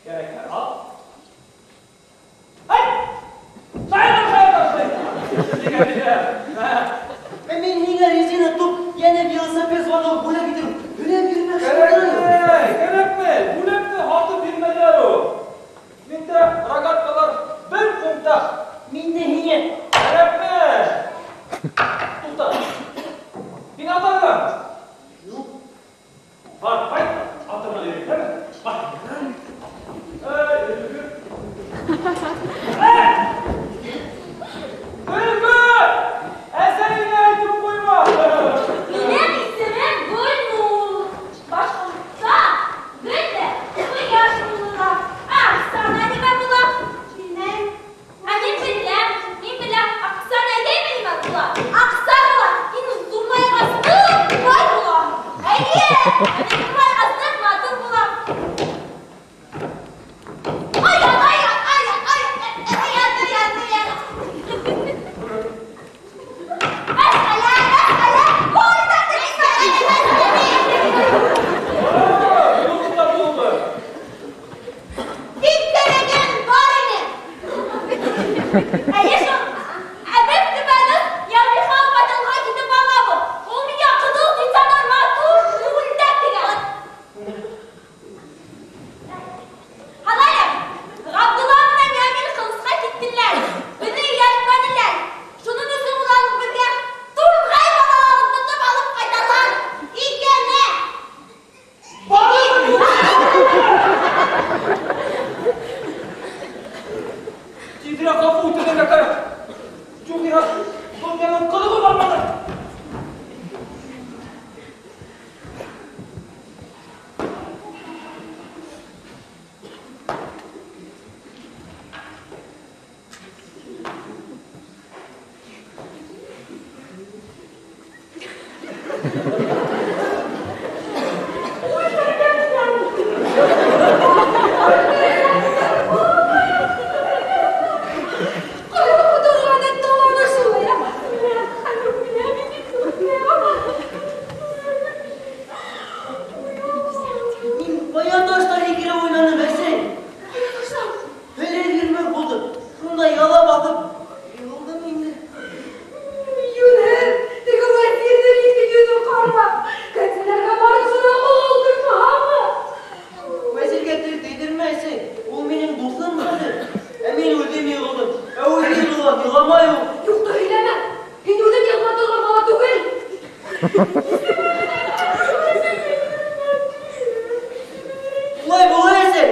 Кәрәк. Ал. Ай! Шайтан, шайтан, шайтан. Ә мин һиңә резина туп, йәнә велосипед звоногы бүләк итеп, бүләк бирмәксе булдым. Кәрәкмәй, кәрәкмәй. Бүләкте һатып бирмәйҙәр ул. Миндә рогаткалар бер ҡумта. Мин дә һиңә. Кәрәкмәй. Туҡта. Һин атаңдан? Юҡ. Бар, ҡайт, атыңа йөрөй, әйме? Бар. Эй, өлгөр. Эй! Өлгөр! Әсәйеңә әйтеп ҡуйма. Минең исемем Гөлнур. Башҡортса гөл дә ҡояш була. Аҡсана нимә була? Белмәйем. Ә мин беләм, мин беләм. Аҡсана әйҙәме нимә була? Аҡса була. Һин ҙурайғас ныҡ бай була. Эйе, ә мин ҙурайғас ныҡ матур булам. Ай, ай, ай, ай, ай, ай, ай, ай, ай. Мәсьәлә, мәсьәлә, ҡуйҙа Юҡта булды. Тик бар ине. Әйе шул. Ә беҙ түбәнең Ямиха апайҙарға китеп алабыҙ. Ул миңә ҡыҙыл китсәнән матур күлдәк тегә. Һалайым, Ғабдулла менән Ямил ҡылысҡа киттеләр. Беҙҙе эйәртмәнеләр. Шуның өсөн улар беҙгә турғай балаларын тотоп алып ҡайталар. Икәне. Тиҙерәк ғәфү үтенергә кәрәк. Юғиһә, донъяның ҡыҙығы барманы. Ҡайҙа ҡотолған эт таланы шул, ә? Беләм, хәҙер беләм. Улай булыр әсәй.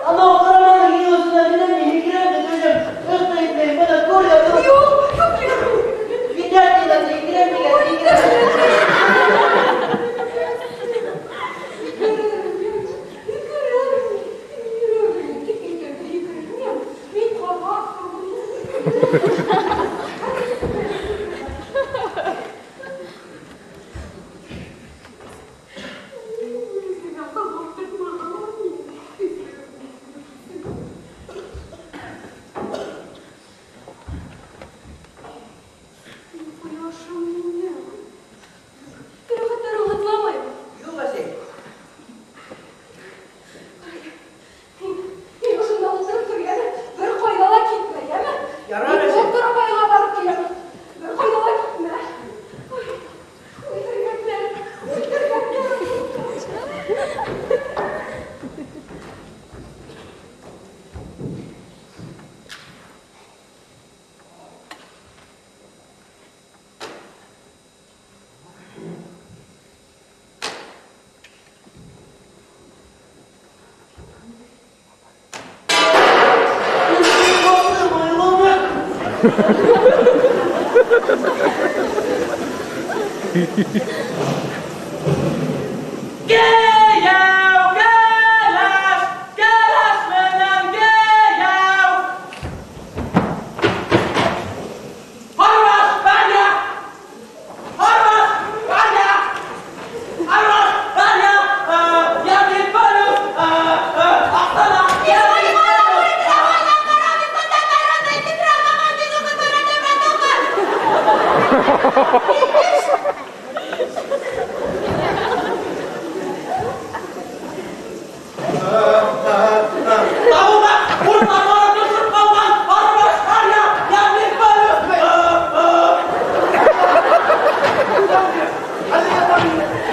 Анау ҡараманың килосына менәм, һикерәм дә төшәм. Ыҡ та итмәйем, бына күр ҙә тор. Юҡ, юҡ, юҡ. Битәр тиҙ, һикерәм тигән, һикерәм. Мин ҡарға. Кояшым минем. Рәхәтләр аңлатыламайым. Юҡ, әсәй. Һин ошонда ултырып тор, йәме? Бер ҡайҙа ла китмә, йәме? Ярар, Мин әсәй. доктор апайға барып киләм. Бер ҡайҙа ла китмә. Ой, үлтергәндәр, үлтергәндәр. Кейәү, кәләш, кәләш менән кейәү. Һарбаш, Ваня! Һарбаш, Ваня! Һарбаш, Ваня! Я бит барып, Аҡсана, я бит барып. Тауға урман барып төшөп ҡалған Һарбаш, Ваня, я бит барып.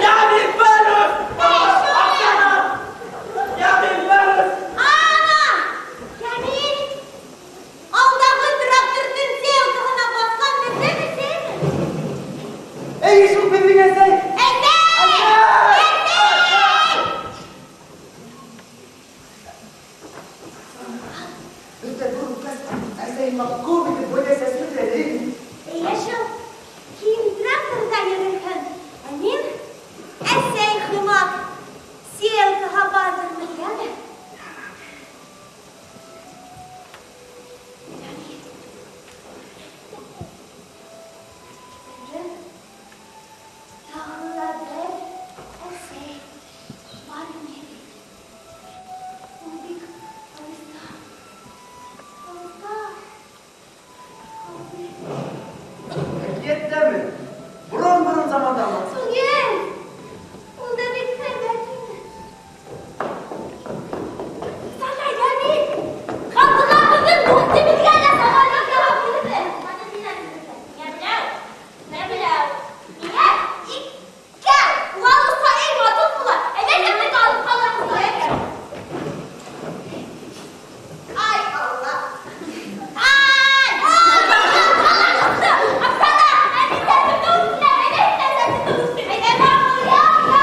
Я бит барып. Аҡсана, я бит барып. Ана! Камил! Алдағы тракторҙың сеялкаһына баҫҡан беҙҙең әсәйме? Эй, шул беҙҙең әсәй. Әсәй! Әсәй! Беҙҙә ҙур үткәс, әсәйем күп итеп бойҙай сәсеп бөтә. Эйе шул. Һин тракторҙа йөрөрһөң, ә мин әсәй һымаҡ сеялкаға баҫырмын, йәме? Беҙҙең тағы ла бер әсәй бар ине бит. Ул бик алыҫта. Алыҫта. Алыҫта. Әкиәттәме? Борон-борон замандамы? Түгел. Ул да бик һәйбәт ине. Саша, Ямил! Ғабдулла бөгөн дүртебеҙгә лә самолет яһап бирҙе. Миңә берәү, миңә берәү, миңә икәү. Улар осһа, эй, матур була. Әйҙә, кемдеке алып ҡалабыҙ икән? Ай, Алла! Ай! Ай! Аҡсана! Ә мин сәсемде үҫтерәм, әйҙә, һин дә сәсеңде үҫтер. Әйҙә, яу, яу, яу.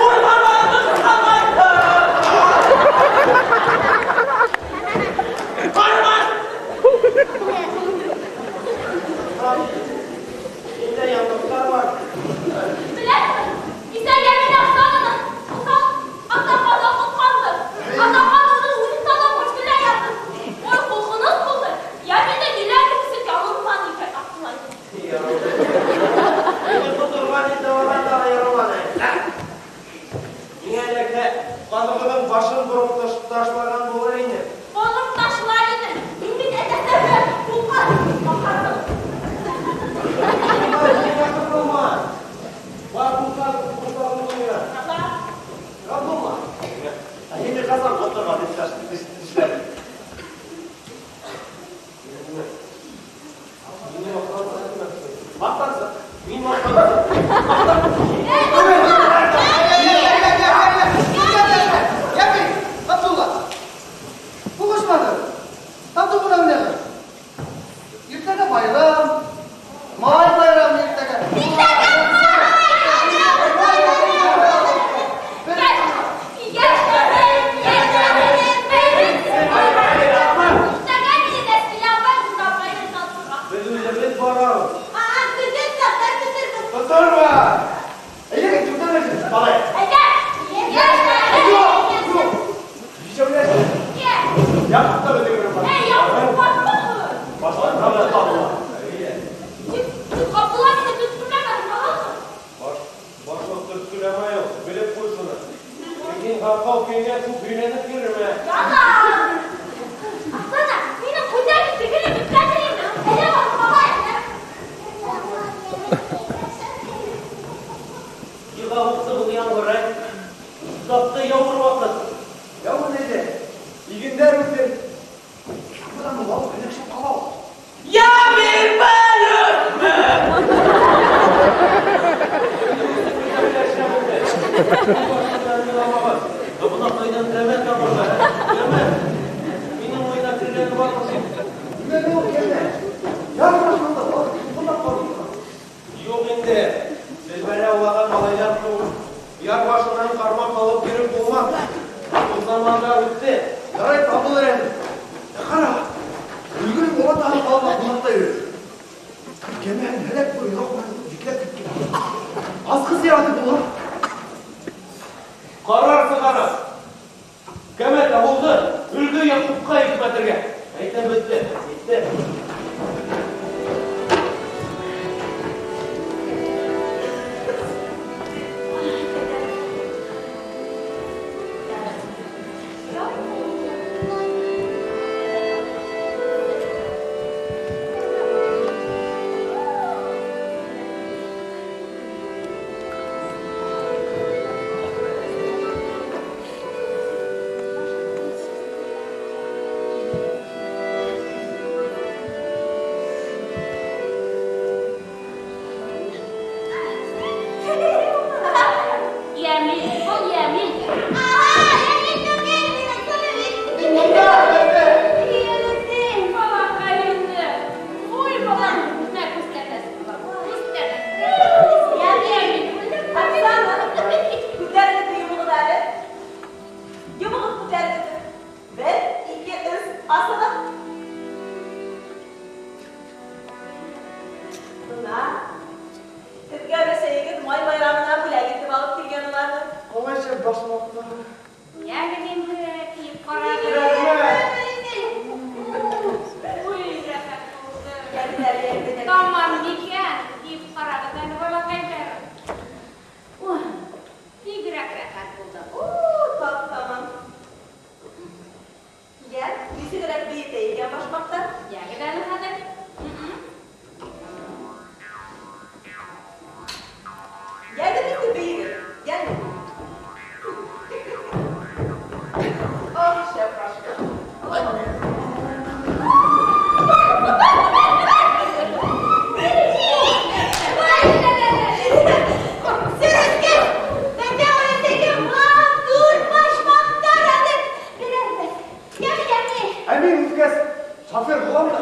Урман барып төшөп ҡалған. Һарбаш! Миндә яңғыҙлар бар. Беләһеңме, кисә Йәмил Аҡсананы уҫал Аҡсаҡалдан ҡотҡарҙы. Аҡсаҡал уны үҙе талап көлә яҙҙы. Ой, ҡурҡыныс булды. Йәмилдең йөрәге нисек ялынманы икән, аҡылай. Мине ҡоторған инде унан да айырылманы. Миңә эләкһә, ҡаҙығының башын бороп ташлаған булыр ине. Бороп ташлар ине. Һин бит әтәстәргә ҡулға баҡарҙың. Байрам. Май байрамы иртәгә. Иртәгә май байрамы! Яшәһен, яшәһен, беренсе май байрамы! Иртәгә мине Нәсилә апай кунакка йөртә. Беҙ үҙебеҙ барабыҙ. Аа, бөгөн сафтар көтөрбөҙ. Тоторма! Әйҙәгеҙ, түтәләшегеҙ, балай. Әйҙә! Яшәһен! Юҡ, бишәүләшегеҙ. Йә! Яҡуп та беҙҙең менән бара. Эй, Яҡуп, ҡурҡма! Башҡа табыла. Тик Ғабдулла мине төрткөләмәне, балаҡай. Башлыҡ төрткөләмәй ул, белеп ҡуй шуны. Ләкин һарҡау көйөнә күп һөйләнеп йөрөмә. Ялан! Оксана, минең күлдәгем тегелеп бөткәндер инде. Әйҙә барып алайыҡ. Йыға һуҡты был ямғыр, ә? Затты яуыр ваҡыт. Яуын әйҙә. Игендәр үҫер. Бынан балыҡ һәләкшеп ҡала ул. Я бир бәлөкме? Бына ҡайҙан кәмә табырға, ә? Кәмә. Минең уйына кергәне бармы шул? Нимәгә ул кәмә? Яр башында балыҡ тулҡынлап ҡалды. Юҡ инде. Беҙ бәлә аулаған малайҙар түгел. Яр башынан ҡармаҡ алып йөрөп булмаҫ. Ул замандар үтте. Ярай табылыр әле. Ә ҡара, Өлгөнөң олатаһы ҡалала ҡунаҡта йөрөй. Кәмәһен һәләк бер йоҙаҡ менән бикләп киткән. Асҡыс яратып була. Ҡарар сығара. Кәмә табылды, Өлгө Яҡупҡа йөкмәтергә. Әйтәм бөттө, әйтте. Йәмил, был йәмил. Ага, йәмил түгел, минең көлөм. Мин монда, әлбәттә. Йәлесең, балаҡайымды. Уй, балам, күҙенә күстәнәс, балам, күстәнәс. Йәмил. Оксана, күҙҙәрегеҙҙе йомоғоҙ әле. Йомоғоҙ күҙҙәрегеҙҙе. Бер, ике, өс, асығыҙ. Бына һеҙгә өләсәйегеҙ май байрамына бүләк итеп алып килгән уларҙы. Ҡалай шәп башмаҡтар. Йәгеҙ инде, кейеп ҡарағыҙ. Рәхмәт. Уй, рәхәт булды. Йәгеҙ әле, йәгеҙ әле. Тамам микән, кейеп ҡарағыҙ әле, балаҡайҙар. Уй, бигерәк рәхәт булды. Тап-тамам. Йә, нисегерәк бейетә икән башмаҡтар? Йәгеҙ әле хәҙер. Йәгеҙ инде бейегеҙ, йәгеҙ. Ах, шәп башмаҡ. Сөрөскәс, беҙҙә өләсәйгә матур башмаҡтар алып бирербеҙ. Йәме, йәме. Ә мин үҫкәс шофер булам да.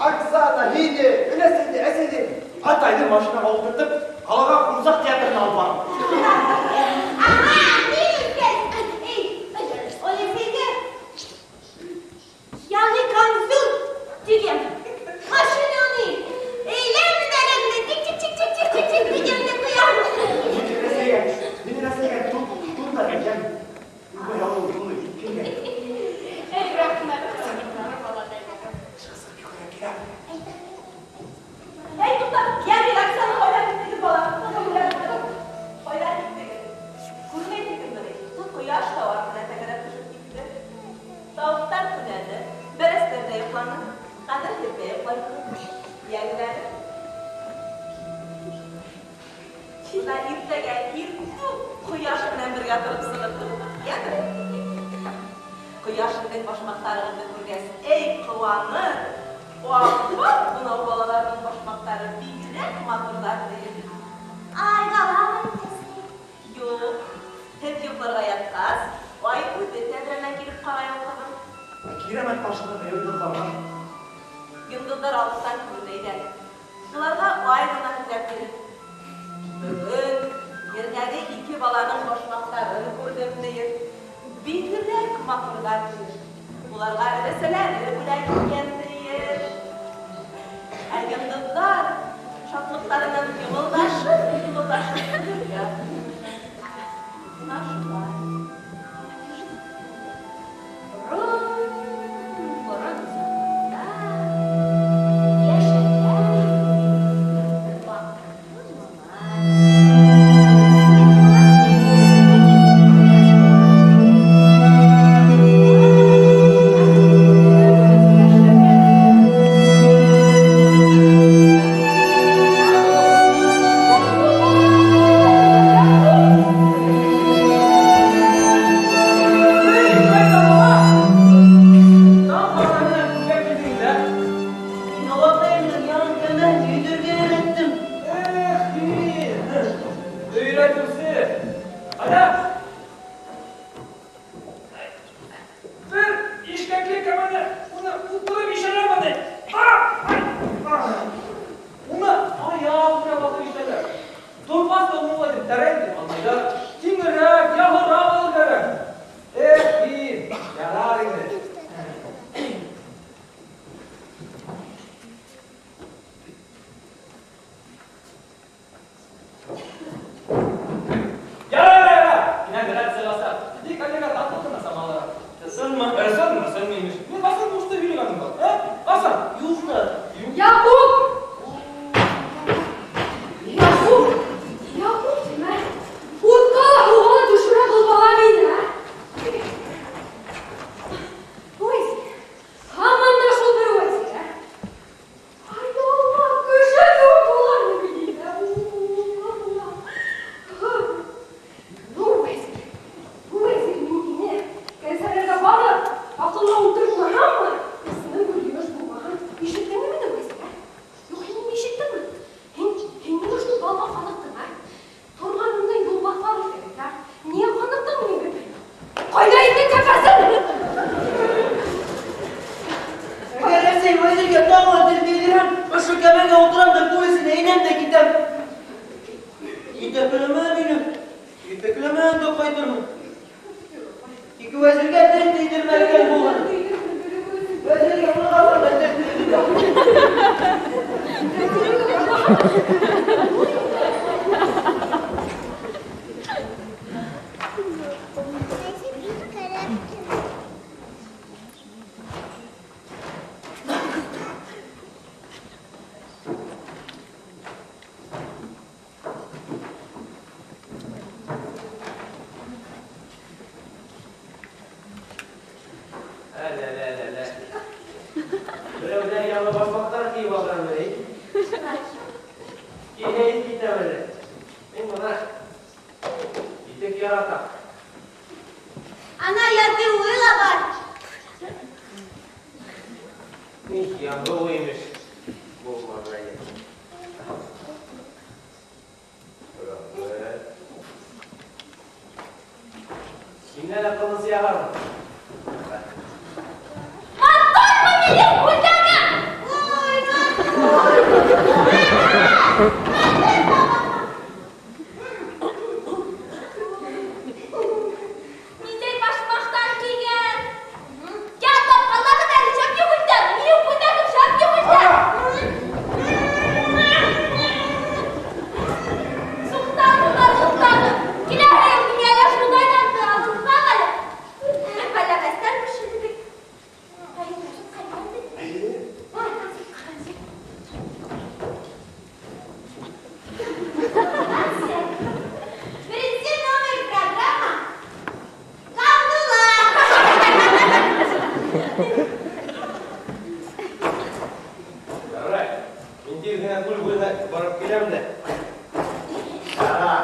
Оксана, һине, өләсәйҙе, әсәйҙе атайҙы машинаға ултыртып, ҡалаға ҡурсаҡ театрына алып барам. Ага, мин үҫкәс, эй, өләсәйгә яңы камзул тегәм. Машинаны әйләнеп-әйләнеп, тик-тик-тик-тик-тик-тик дигәнне ҡуям. Мин өләсәйгә, мин өләсәйгә тун, тун да тегәм. Өлгө ябыу туны киткәнгә. Эй, рәхмәт, балаҡайҙар. Сығып йүгерә киләм. Эй, туҡта, Йәмил, Оксана, ҡайҙа киттегеҙ, балам? Ҡайҙа киттегеҙ? Күрмәй киттеңме ни? Ҡояш тау артына тәгәрәп төшөп китте. Тауыҡтар түнәне, бәрәстәр ҙә йоҡланы. Хәҙер һеҙ ҙә йоҡлайһығыҙ. Йәгеҙ әле. Бына иртәгә иртүк ҡояш менән бергә тороп сығырһығыҙ. Йәме? Ҡояш һеҙҙең башмаҡтарығыҙҙы күргәс, эй, ҡыуаныр. Ваҡыт бынау балаларҙың башмаҡтары бигерәк матурҙар тиер. Ай, ҡаламы өләсәй? Юҡ, һеҙ йоҡларға ятҡас, ай үҙе тәҙрәнән килеп ҡарай ул, ҡыҙым. Ә Кирәмәт башында йондоҙҙар бар. Йондоҙҙар алыҫтан күренә. булырға тейеш. Уларға өләсәләре бүләк иткән тейеш. Ә йондоҙҙар шатлыҡтарынан йымылдашып-йымылдашып көлөргә тотонды. Бына шулай. Борон-борон заманда йәшәгән бер баҡытлы малай. Таң башларынан күлгә килдең дә. Мин олатайымдың яңы кәмә йөҙөргә өйрәттем. Эх, һин! Өйрәтеүсе! Ҡайҙа? Бер ишкәкле кәмәне уны ултырып ишәләрме ни? Уны аяҡ менән баҫып ишәләр. Тормаҫ та уңай итеп тәрән итеп алмайҙар. Киңерәк, яһыраҡ алыр кәрәк. Эх, һин! Ярар инде. Ярар, ярар, ярар. Кинәт сығасаҡ. Тик әлегә татлы ғына самалыраҡ. Ысынмы? Ысын, ысын имеш. Мин ҡасан ҡушты һөйләгәнем бар? Ә? Ҡасан? Юҡ та. Яҡуп! Яҡуп! Яҡуп тимә. Утҡа ла, һыуға ла төшөрә был бала мине, ә? Вәзир, һаман да шул бер вәзир, ә? Ай, Алла, кеше түгел булармы бит, ә? Ну, вәзир, вәзир, мин һине кәнсәләргә барып, аҡылға ултыртмаһаммы, исемем Гөлйемеш булмаһын. Ишеттеңме мине, вәзир, ә? Юҡ, һин мине ишеттеңме? Һин, һин мине шул балға ҡаныҡтың, ә? Торғаныңда юлбаҫар үҫә бит, ә? Ниңә ҡаныҡтың минең бөпәйемә? Ҡайҙа инде кәфәсен? Әгәр әсәй вәзиргә тағы ла тел тейҙерһәм, ошо кәмәгә ултырам да күл эсенә инәм дә китәм. Етәкләмә мине. Етәкләмә дә ҡайтырмын. Тик вәзиргә тел тейҙермәгән булыр. Вәзиргә ҡалғандар да тел тейҙермәгән. Әле, әле, әле, әле. Берәүҙәр яңы башмаҡтар кейеп алғанмы, эй? Киңәйеп китәм әле. Мин бына итек яратам. Ана ятыуы ла бар. Их, яңы имеш. Булмағайы. Рәхмәт. Һинән аҡыллысы яғармы? Матурмы минең күлдәгем? Ой, матур. Ниндәй башмаҡтар кейгән? Я тапҡанлағыҙ әле, шәп йүгертәм. Минең күлдәгем шәп йүгертәм. Туҡтағыҙ, туҡтағыҙ. Киләһе йыл миңә лә шундайҙан алырһаң әле. Бәләбәстәр бешерҙек. Беренсе номер программа Ғабдулла. Ярай, мин тиҙ генә күл буйына барып киләм дә. Ара.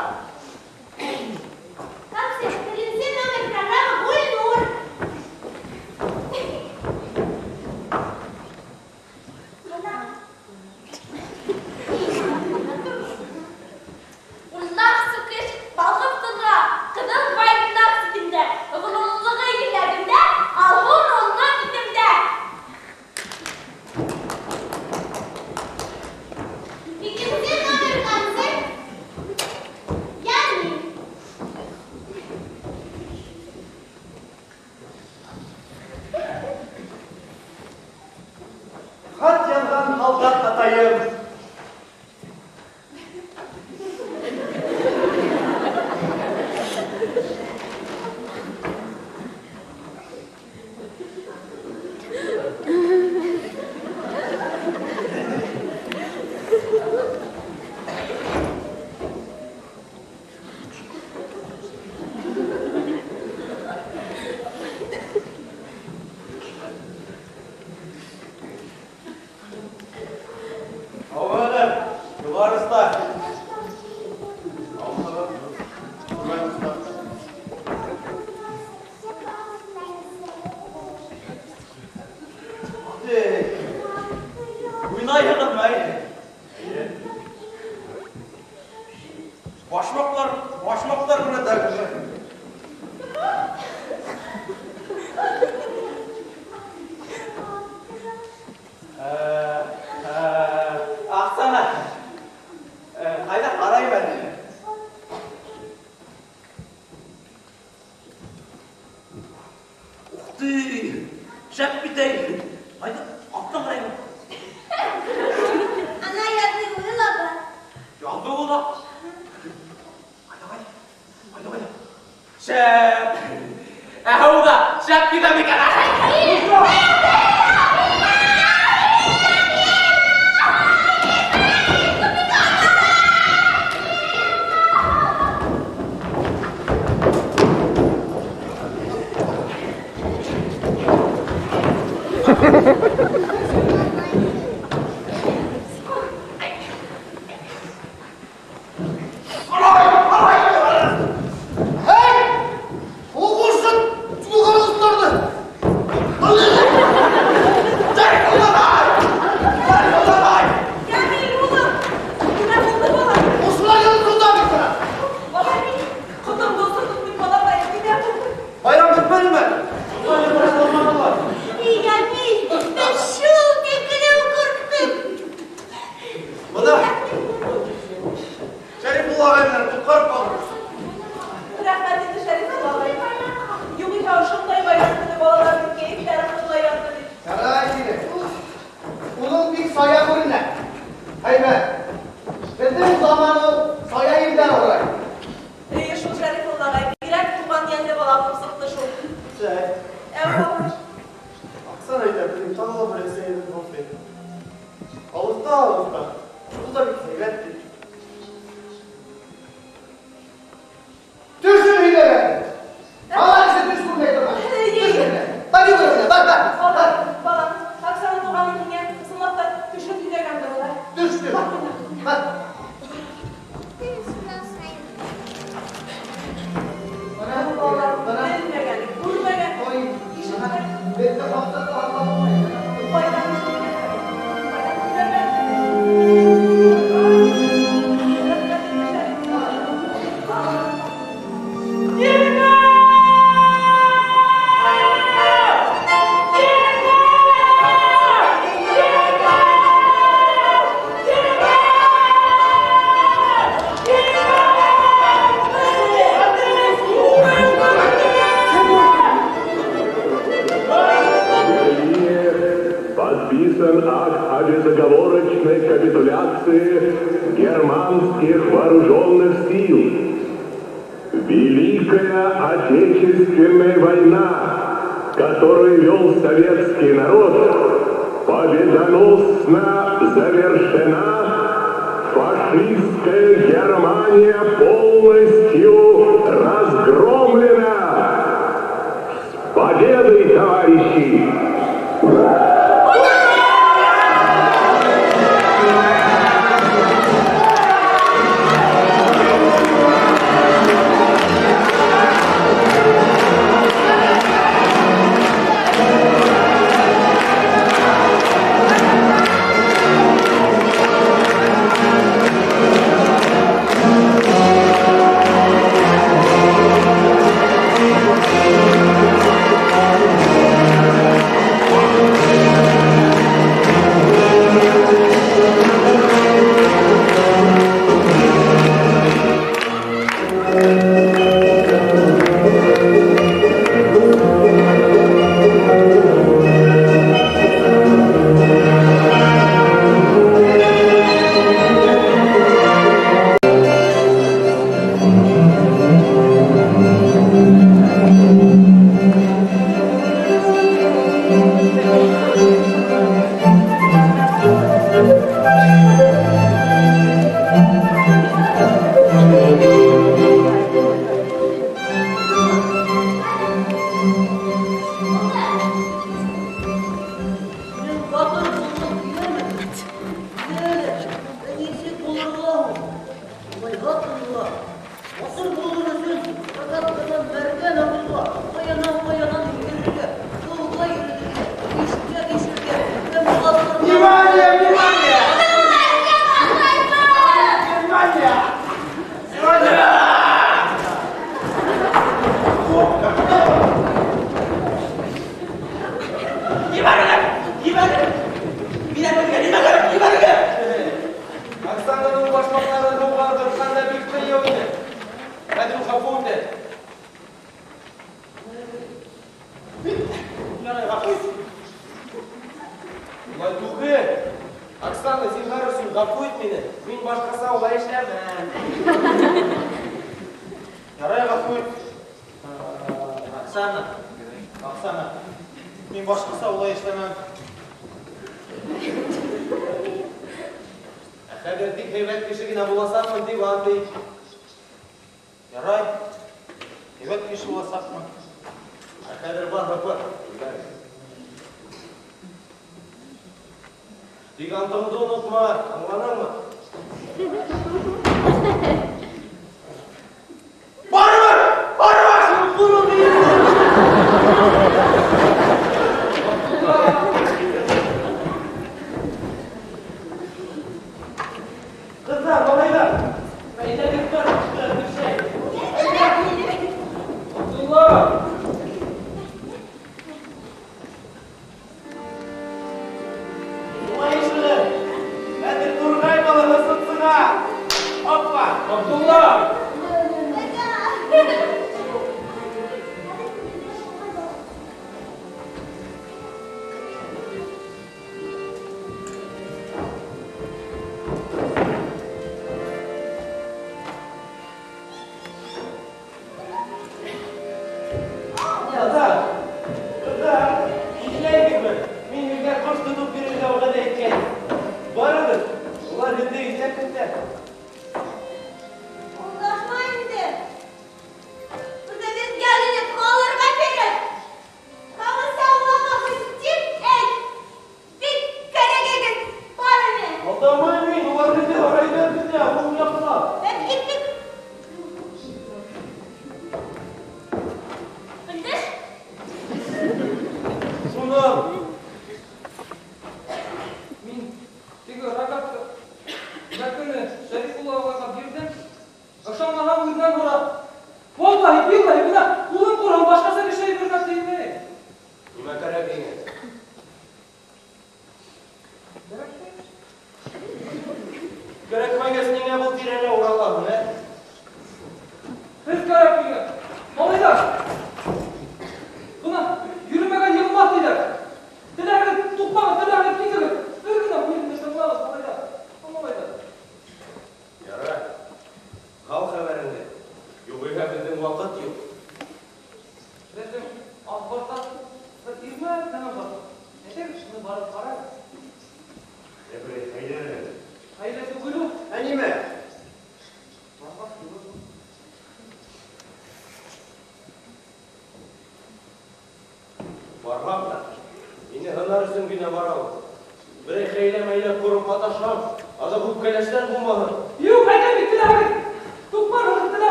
Концерт. Беренсе номер программа Гөлнур. Урлаҡ сүкеш балҡып тора, ҡыҙыл байраҡ ситендә, ғорурлығы йөрәгемдә, алһыу нурлы битемдә. Икенсе номер концерт. Thank you.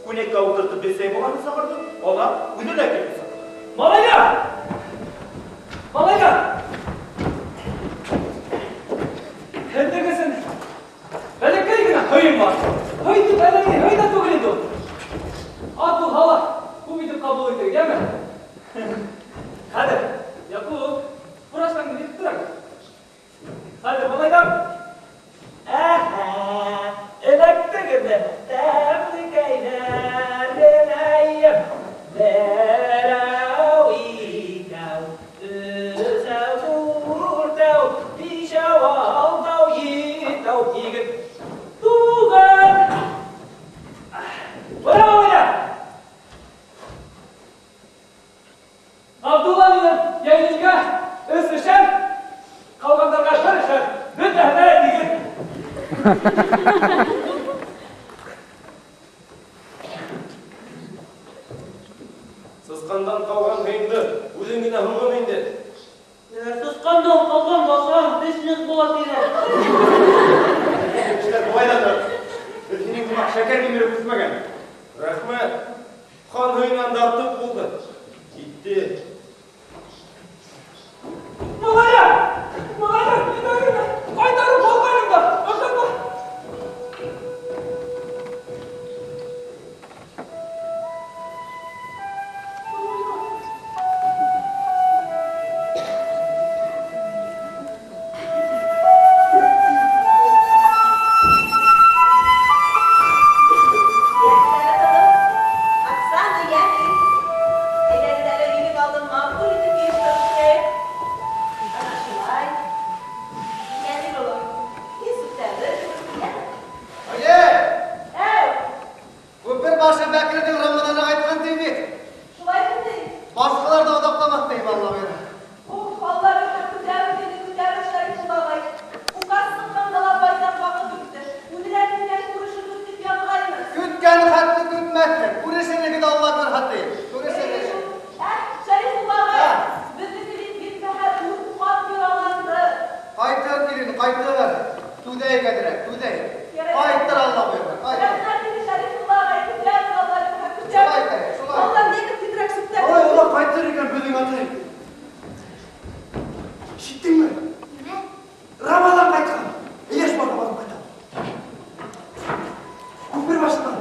Күнәккә ултыртып бесәй баланы саҡырҙы, ана үҙе лә килеп сыҡты. Малайҙар! Малайҙар! Һеҙҙең өсөн бәләкәй генә һыйым бар. Һый тип әллә ни һый ҙа түгел инде ул. Ат булһа ла күп итеп ҡабул итегеҙ, йәме? Хәҙер, Яҡуп, фуражкаңды биреп тор әле. Хәҙер, малайҙар. Әһә, эләктегеҙме? Тәмлекәйҙәренәйем. Берәү, икәү, өсәү, дүртәү, бишәү, алтау, етәү, һигеҙ, туғыҙ. Бына малайҙар! Абдулла минең йәйнелгә өс эшәр, ҡалғандарға бер эшәр, бөтәһенә лә тигеҙ. Сысҡандан ҡалған һыйыңды үҙең генә һуғын инде. Сысҡандан ҡалған баҫаң теш ныҡ була тиҙәр. Эшләр болай ҙа тор. Беҙ һинең һымаҡ шәкәр кимереп үҫмәгән. Рәхмәт. Хан һыйынан да артыҡ булды. Китте. Малайҙар! Малайҙар, ебәрегеҙ! Ҡайтарып алғайным да, ышанма. Оксана, Йәмил. Әйҙәгеҙ әле өйҙөң алдын матур итеп йыйыштырып бөтәйек. Ана шулай. Йәмил улым, һин сүптәрҙе йәме? Әйе! Әү! Күпер башы Бәкерҙең Рамаҙаны ҡайтҡан ти бит. Шулай бит. Башҡалар ҙа оҙаҡламаҫ тием, Алла бойора. Уф, Алла рәхмәт, күтәрер инде, күтәрер Шәрифулла ағай. Указ сыҡҡанда ла байтаҡ ваҡыт үтте. Үҙеләр менән күрешербеҙ тип яҙғайны. Көткән хәтле көтмәҫһең. Күрешерһегеҙ, Алла бирһә тием. Күрешерһегеҙ. Ә, Шәрифулла ағай, беҙҙеке бит етмәһә дүрт ҡат яраланды. Ҡайтыр, килен, ҡайтыр. Түҙәйек әҙерәк, түҙәйек. Ҡайтыр, Алла бойорһа, ҡайтыр. Рәхмәт инде, Шәрифулла ағай, күтәрер, Алла рәхмәт, Шулай күтәрер. итәйек, шулай. Алла нигә тиҙерәк сүптәр. Ой, улар ҡайтыр икән беҙҙең атай. Ишеттеңме? Нимә? Рамаҙан ҡайтҡан. Эйәш барға барып ҡайтам. Күпер башынан.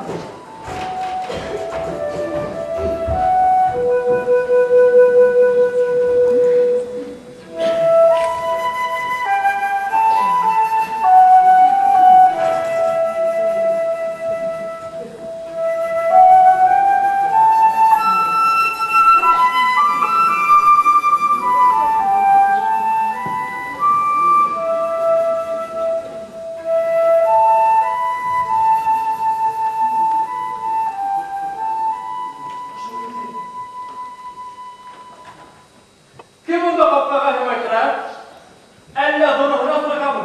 Кем унда ҡапҡаға һыймай тора? Әллә ҙурыһына сығамы?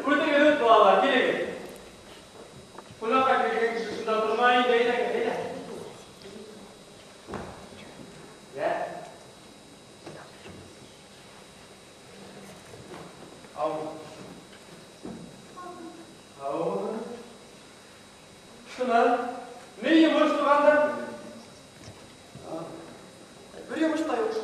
Үтегеҙ, үт, балалар, килегеҙ. Ҡунаҡҡа килгән кеше шунда тормай инде, әйҙәгеҙ, әйҙә. Йә. Ау. Ау. Шунан, ни йомош туғандар? Бер йомош та юҡ.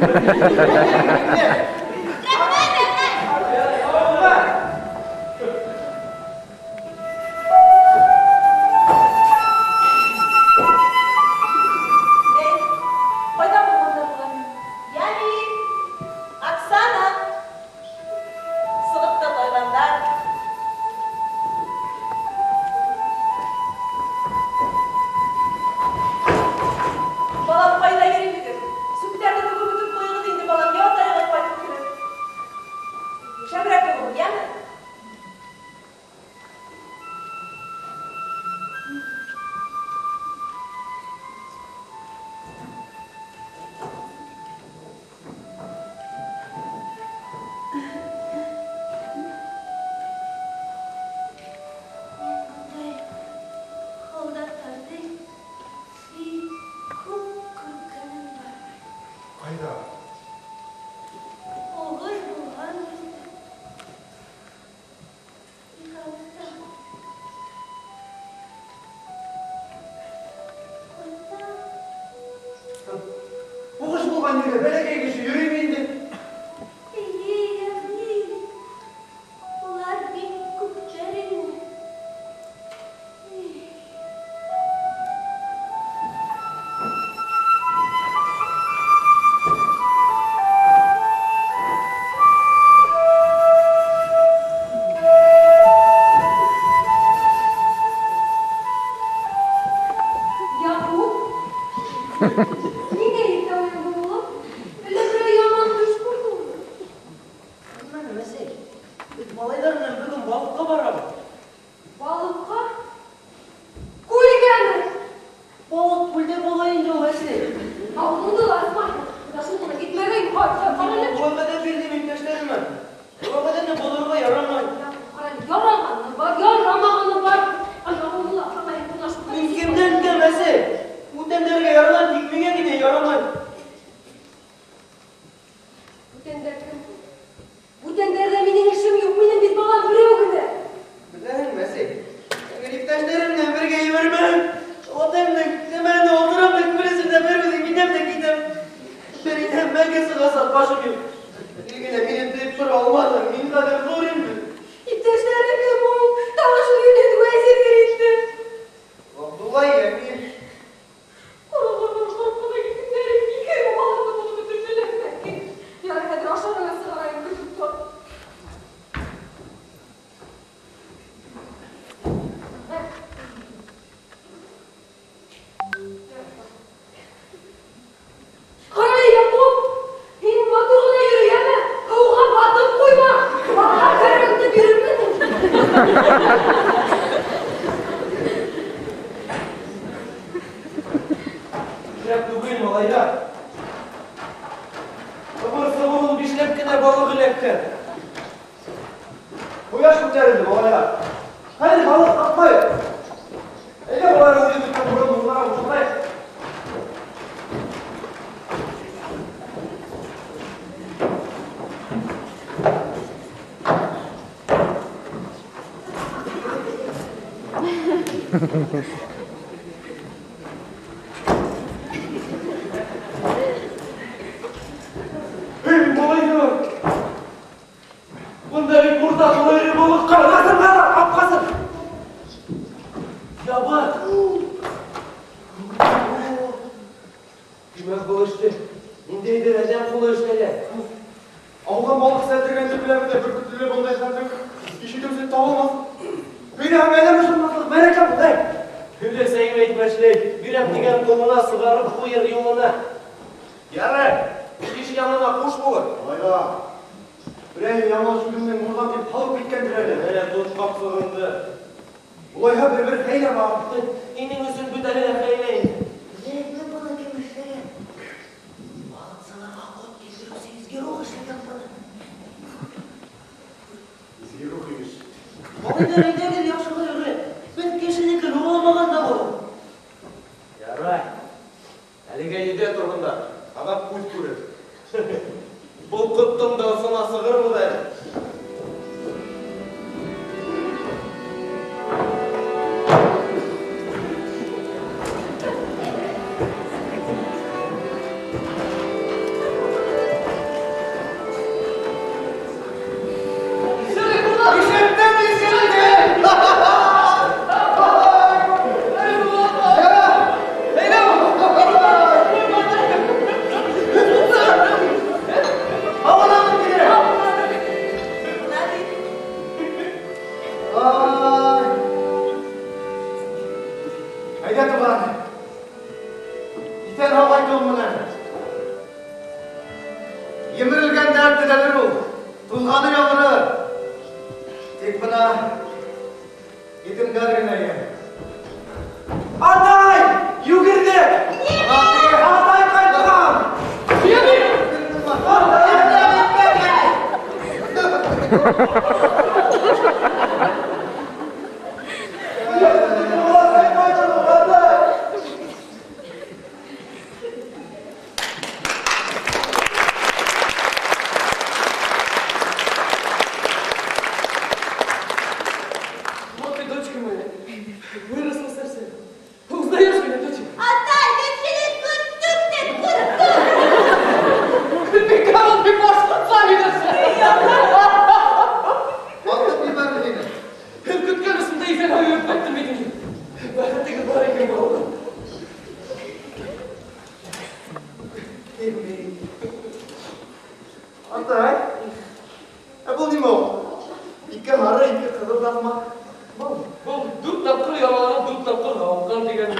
Рәхмәт, рәхмәт. Эй, ҡайҙа булғандар улар? Йәми, Оксана. Сығып та тайғандар. Балам, ҡайҙа йөрөйһөгөҙ? Сүптәрҙе түгеп бөтөп ҡуйығыҙ инде, балам, ятайығыҙ ҡайтып кереп. Шәберәк булығыҙ, йәме? Мин бындай һалдаттарҙы бик күп күргәнем бар. Ҡайҙа? Һуғыш булған ерҙә. Бик алыҫта. Унда Һуғыш булған ерҙә бәләкәй кеше йөрөймө инде? Эйе, әбей. Улар бик күптәр ине. Эй. Яҡуп, ниңә иртә уяндың, улым? Әллә берәй яман төш күрҙеңме? Күрмәнем, әсәй. Беҙ малайҙар менән бөгөн балыҡҡа барабыҙ. Балыҡҡа? Күлгәме? Балыҡ күлдә була инде ул, әсәй. Ауыҙыңды ла асмайһың. Бына шул ғына китмәгәйем. Һай, һай, ҡара әле. Вәғәҙә бирҙем иптәштәремә. Вәғәҙәне боҙорға ярамай. Яҡуп, ҡара әле, ярағаны бар, ярамағаны бар. Ай, ауыҙыңды ла асмайһың, бына шул. Мин кемдән кем, әсәй? Бүтәндәргә яраған, тик миңә генә ярамай. Бүтәндәр кем? Бүтәндәрҙә минең эшем юҡ, минең бит балам берәү генә. Беләһеңме, әсәй? Әгәр иптәштәрем менән бергә ебәрмәһәм, атайымдың кәмәһенә ултырам да күл эсендә бер үҙем инәм дә китәм. Бер инһәм, мәңге сығасаҡ башым юҡ. Гел генә мине тыйып тора алманың, мин хәҙер ҙур инде. Иптәштәре кем ул? Тағы шул йүнһеҙ вәзирҙер инде. Ғабдулла Йәмил. Ҡороғорлор, ҡурҡыу итендәрем, икәү баламды булып бөтөрҙөләр мәккә. Ярай, хәҙер ашарыңа сығарайым, көтөп тор. Ҡара, Яҡуп, һин матур ғына йөрө, йәме? Һыуға батып ҡуйма. Батһа, кәрәкте бирермен. Шәп түгел, малайҙар. Ыбыр-сыбыр ун бишләп кенә балыҡ эләккән. Ҡояш күтәрелде, малайҙар. Хәҙер балыҡ ҡапмайыҡ. Әйҙә, улар үҙе бөткән борон һунарға бушатайыҡ. Эй, малайҙар! Бында бик урта ҡулы эре балыҡ. Ҡара, ҡара, ҡапҡасын! Ябыҡ! Тимәк, был эште ниндәйҙер әҙәм ҡулы эшләгән. Ауҙан балыҡ сәлдергәнде беләбеҙ ҙә, бөркөтлөлә бындай хәлдең ишетеүсе табылмаҫ. Һөйләһәм, әҙәм ышанмаҫлыҡ мәрәкә был, әй. Һөйләсәң әйтмешләй, бирәм тигән ҡолона сығарып ҡуйыр юлына. Ярай, иш янына ҡуш булыр. Малайҙар, берәйһе яңылыш үҙеңдең мурҙан тип һалып киткәндер әле. Әле тот ҡапсығыңды. Улайһа бер-бер хәйлә бар. Һинең өсөн бөтәһе лә хәйлә инде. Беләһеңме быны кем эшләгән? Балыҡсыларға ҡот килтереүсе изге рух эшләгән быны. Изге рух имеш. Малайҙар, әйҙәгеҙ, яҡшыға йөрөйөк. Беҙ кешенекен урламаған да булыр. Ярай. Әлегә йөҙә торғандар. Аҙаҡ күҙ күрер. Был ҡоттоң да осона сығырбыҙ әле. Емерелгәндәр төҙәлер ул. Туҙғаны яңырыр. Тик бына етемдәр генә йәл. Атай! Йүгерҙек! Атай ҡайтҡан! Вот ты, дочка моя, выросла совсем. Узнаешь меня, дочка? Атай, мин һине көттөк тә көттөк. Ты кого ты башҡортса һөйләшә? Атып ебәрҙе һине. Көткән өсөн дә иҫән һау йөрөп ҡайттым бит инде. Бәхетегеҙ бар икән, балалар. Атай, ә был нимә ул? Ике һары, ике ҡыҙыл таҫма. Был дүрт тапҡыр яраланып, дүрт тапҡыр һауыҡҡан тигән.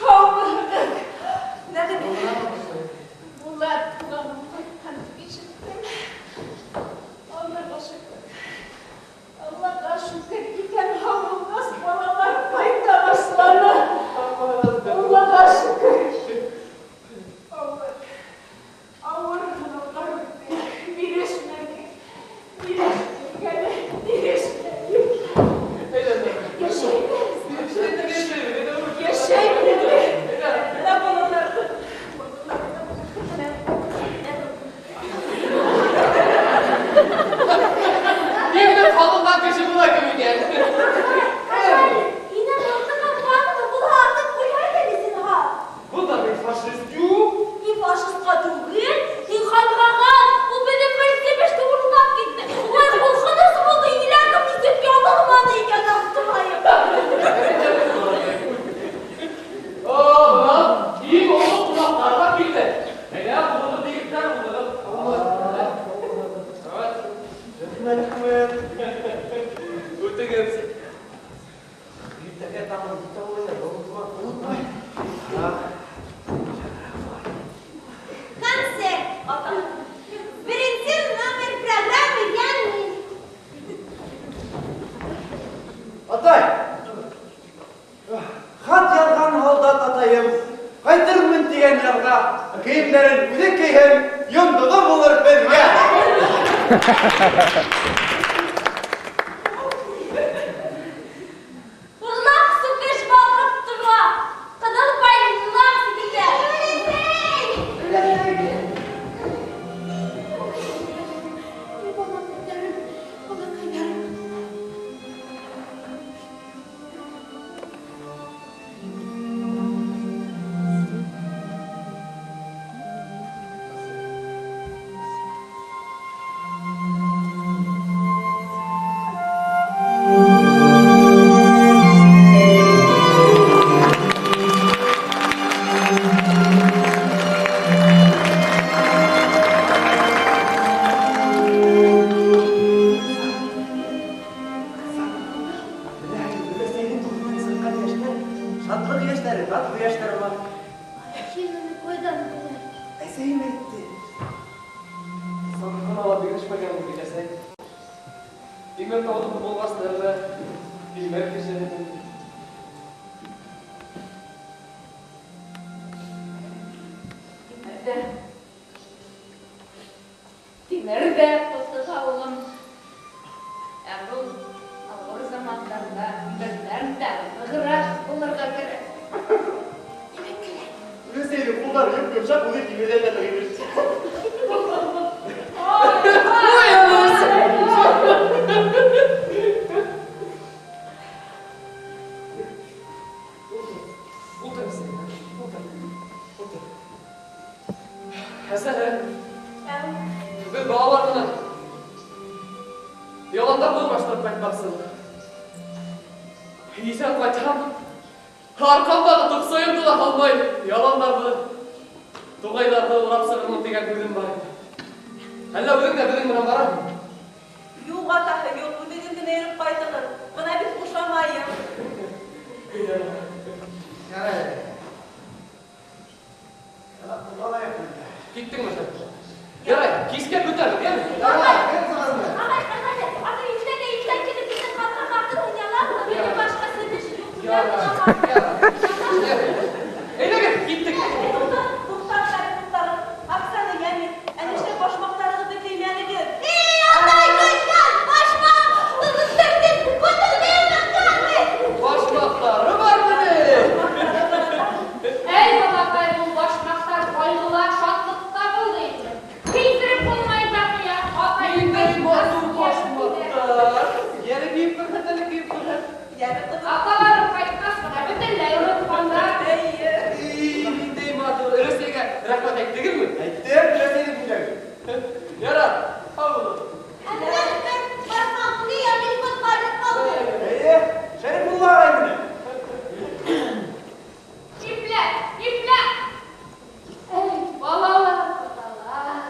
Һаумыһығыҙ. Нәғимә. Булат туғаным ҡайтҡанын ишеттем. Аллаға шөкөр. Аллаға шөкөр, иҫән һау булғас, балалар ҡайта башланы. Аллаға шөкөр. Ауыр, ауыр һынауҙар үтте. Бирешмәнек. Бирешмәнек әле, бирешмәнек. Йәшәйбеҙ. Йәшәйбеҙ әле. Бына балаларҙы. Ниндәй ҡалынған кеше була кем икән? Һинең мылтығың бармы? Булһа атып ҡуяр әле зинһар. Был да бит фашист юҡ. Мин фашистҡа түгел, һин ханғаған, ул беҙҙең бер себеште урлап китте. Ой, ҡурҡыныс булды, еләгем нисек ябылманы икән, аптырайым. О, бына иң оло ҡунаҡтар ҙа килде. Әйҙә, булығыҙ, егеттәр, булығыҙ. Рәхмәт, рәхмәт. Үтегеҙ. Иртәгә тағы китә ул инде, онотма. Онотмай. Концерт, атай. Беренсе номер программы Янмин. Атай! Хат яҙған һалдат атайым, ҡайтырмын тигән ярға, кейемдәрен үҙе кейһен, йондоҙо булыр беҙгә. Урлаҡ сүкеш балҡып тора. Ҡыҙыл байлыҡ китә. Балаҡайҙарым, балаҡайҙарым. Беләһегеҙ, сыҡҡан йәштәр, шатлыҡ йәштәре, татлы йәштәр улар. Һин уны ҡайҙан беләһең? Әсәйем әйтте. Саҡ ҡына ла бирешмәгән бит әсәй. Тимер тауҙыҡы булғас, әллә тимер кешеһе. Тимер ҙә. Тимер ҙә ҡыҫыға, улым. Ә был ауыр замандарҙа беҙҙән дә нығыраҡ булырға кәрәк. Өләсәйҙең ҡулдары йоп-йомшаҡ, үҙе тимерҙән дә ныҡ имеш. Ой, анасы! Ултыр, әсәй, ултыр. Ултыр. Әсәһе, беҙ балалар менән яландан урмаштырып ҡайтмаҡсыбыҙ. Иҫән ҡайтһам, арҡамдағы тоҡсайымды ла һалмай, яландарҙы, туғайҙарҙы урап сығырмын тигән һүҙем бар ине. Әллә үҙең дә беҙҙең менән бараһыңмы? Юҡ, атаһы, юҡ, үҙегеҙ генә йөрөп ҡайтығыҙ. Бына бит ҡушамайым. Ярай. Киттеңме һин? Ярай, кискә көтәбеҙ, йәме? Ағай, ағай, иртәгә иртән килеп беҙҙең ҡатҡа ҡатын уйналамы? Минең башҡа сердеш юҡ. Әйҙәгеҙ, киттек. Туҡтағыҙ әле, туҡтағыҙ. Оксана, йәме, ә нишләп башмаҡтарығыҙҙы кеймәнегеҙ? Эй, атай, көткән башмаҡ! Башмаҡтары бар мине. Әй, балаҡай, ул башмаҡтар ҡайғыла, шатлыҡта булды инде. Кейҙереп булмай баҡыя, атай. Ниндәй матур башмаҡтар. Йәне кейеп күрһәт әле, кейеп күрһәт. Йәме, ҡыҙым. Аталары ҡайтҡас ҡына бөтөнләй онотҡандар. Эйе. Эй, ниндәй матур. Өләсәйгә рәхмәт әйттегеҙме? Әйттем, өләсәйҙең бүләге. Ярар, һау булығыҙ. Башмаҡны Ямил ҡотҡарып ҡалды. Эйе, Шәрифулла ағай менән. Иплә, иплә. Эй, балалар, балалар.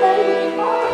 Эй, балалар.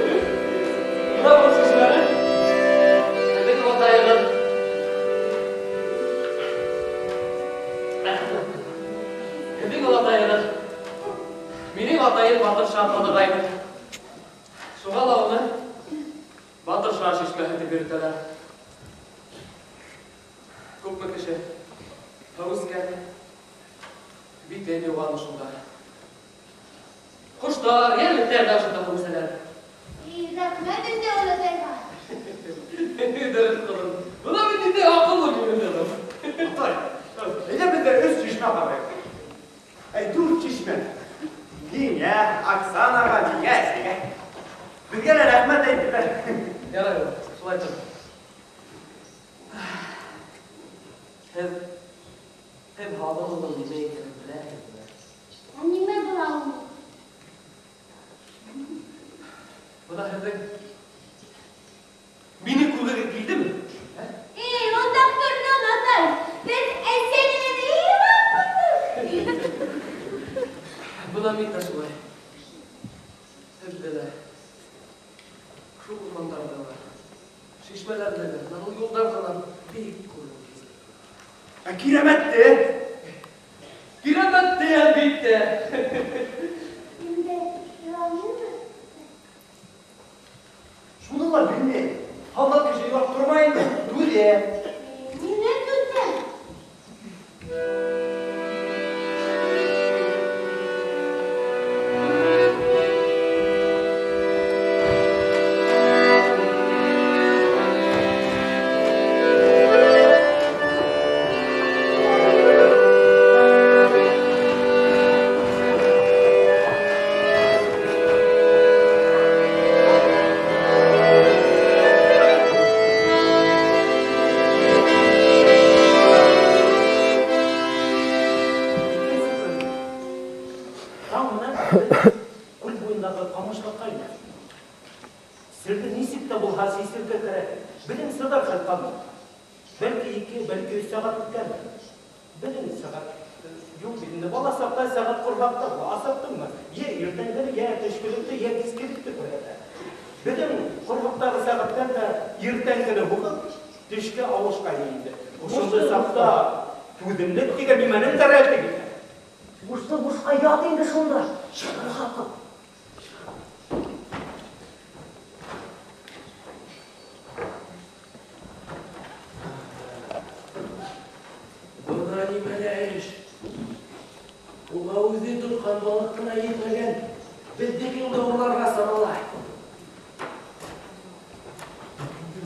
Бына был шишмәне беҙҙең олатайығыҙ Беҙҙең олатайығыҙ минең атайым Батырша ҡоҙағайым. Шуға ла уны Батырша шишмәһе тип йөрөтәләр. Күпме кеше һыу эскән, битен йыуған ошонда. Ҡоштар, йәнлектәр ҙә ошонда һыу эсәләр. Рәхмәт инде олатайға. Дөрөҫ, ҡыҙым. Бына бит ниндәй аҡыллы минең ҡыҙым. Атай, әйҙә беҙҙә өс шишмә ҡарайыҡ. Әй, дүрт шишмә. Һиңә, Оксанаға, миңә, әсәйгә. Беҙгә лә рәхмәт әйттеләр. Ярай, шулай тор. Һеҙ һабырлығың нимә икәнен беләһегеҙме? Ә нимә була ул? Бына һеҙҙең мине күргегеҙ килдеме? Ә? Эй, унда торҙоң, атай. Беҙ әсәй менән илап ҡуйҙыҡ. Бына мин дә шулай. Һеҙҙе лә, шул урмандарҙы ла, шишмәләрҙе лә, бына был юлдарҙы ла бик күргем килде. Ә кирәмәтте? Кирәмәтте, әлбиттә. Инде илайыммы? Шуны ла белмәй. Һалдат кеше илап тормай инде. Түҙә. Нимә түҙә? Икенсе көн таң менән күл буйындағы ҡамышлыҡҡа инәм. Серҙе нисек тә булһа сисергә кәрәк. Беҙҙең сыҙар хәл ҡалманы. Бәлки 2, бәлки 3 сәғәт үткәндер. Беҙҙең сәғәт юҡ бит инде. Бала саҡта сәғәт ҡорһаҡта була. Асыҡтыңмы? Йә иртәнгене, йә төшкөлөктө, йә кискелекте күрһәтә. Беҙҙең ҡорһаҡтағы сәғәттәр ҙә иртәнгене һуғып, төшкә ауышҡайны инде. Ошондай саҡта түҙемлек тигән нимәнең дә рәте китә. Бушты бушҡа ят инде шунда. Чыгырға ҡып. Бына нимәлә эш. Уға үҙе тотҡан балыҡ ҡына етмәгән, беҙҙекен дә урларға санала.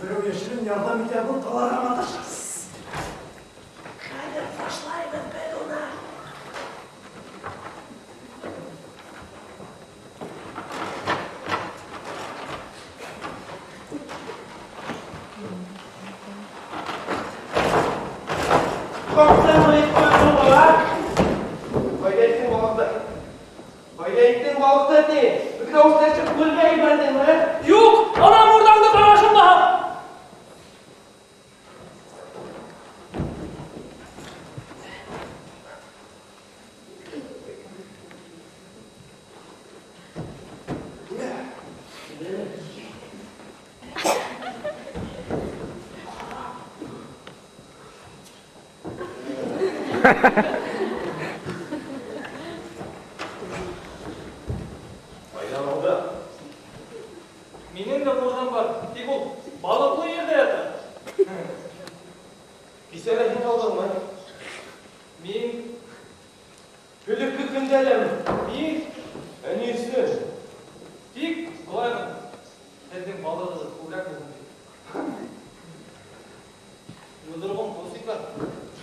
Берәү йәшерен ярҙам итә, был таларға маташа. Хәҙер фашлайбыҙ беҙ уны. Ҡайҙа иттең балыҡты? Ҡайҙа иттең балыҡты, ти? Беҙгә үҫтәшеп күлгә ебәрҙеңме? Юҡ, анам урҙаңды ҡарашында. Ҡайҙан алды? Минең дә мурҙам бар, тик ул балыҡлы ерҙә ята. Кисә лә һин алдыңмы? Мин Элекке көндә ләме? Мин Ә ни өсөн? Тик былай ғына. Һеҙҙең балығығыҙ күберәк булһын тип. Йоҙроғом тосикла.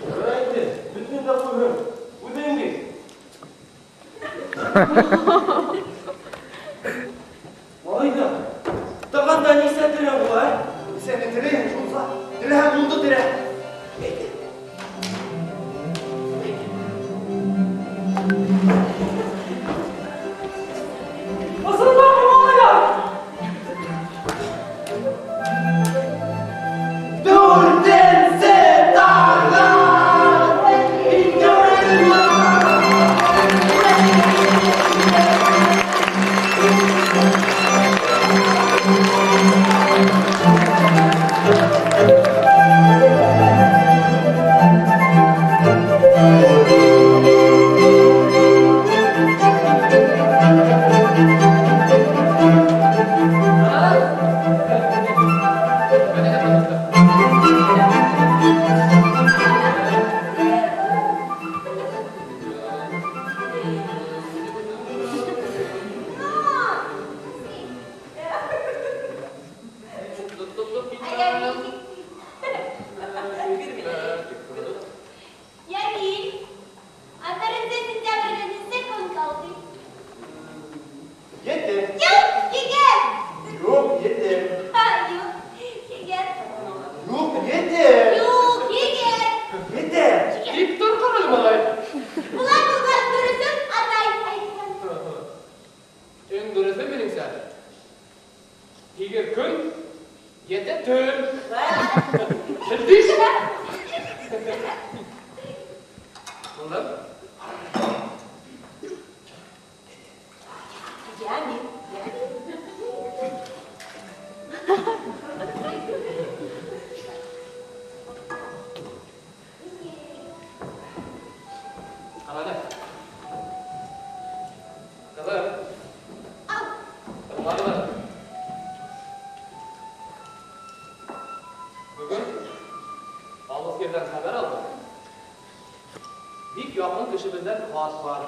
Ярай инде, беҙҙең дә ҡуйһын. Үҙең бит. Малайҙар, тағанда нисә телә була, ә? Нисәне теләйһең, шунса. Теләһәң, унды телә. Ысынлапмы, малайҙар? Дүртенсе таған! Ямил, 6 сентябргә нисә көн ҡалды? Ете. Юҡ, һигеҙ. Юҡ, ете. Ха, юҡ, һигеҙ. Юҡ, ете. Юҡ, һигеҙ. Ете. Тик тор ҡарале, малай. Улай булғас, дөрөҫөн атай әйтһен. Иң дөрөҫө минеңсә. 8 көн, 7 төн. Белдек. Булды. Ямил, Ҡарале. Ҡыҙым. Ау. Тыңлағыҙ. Бөгөн алыҫ ерҙән хәбәр алдым. Бик яҡын кешебеҙҙән хат бар.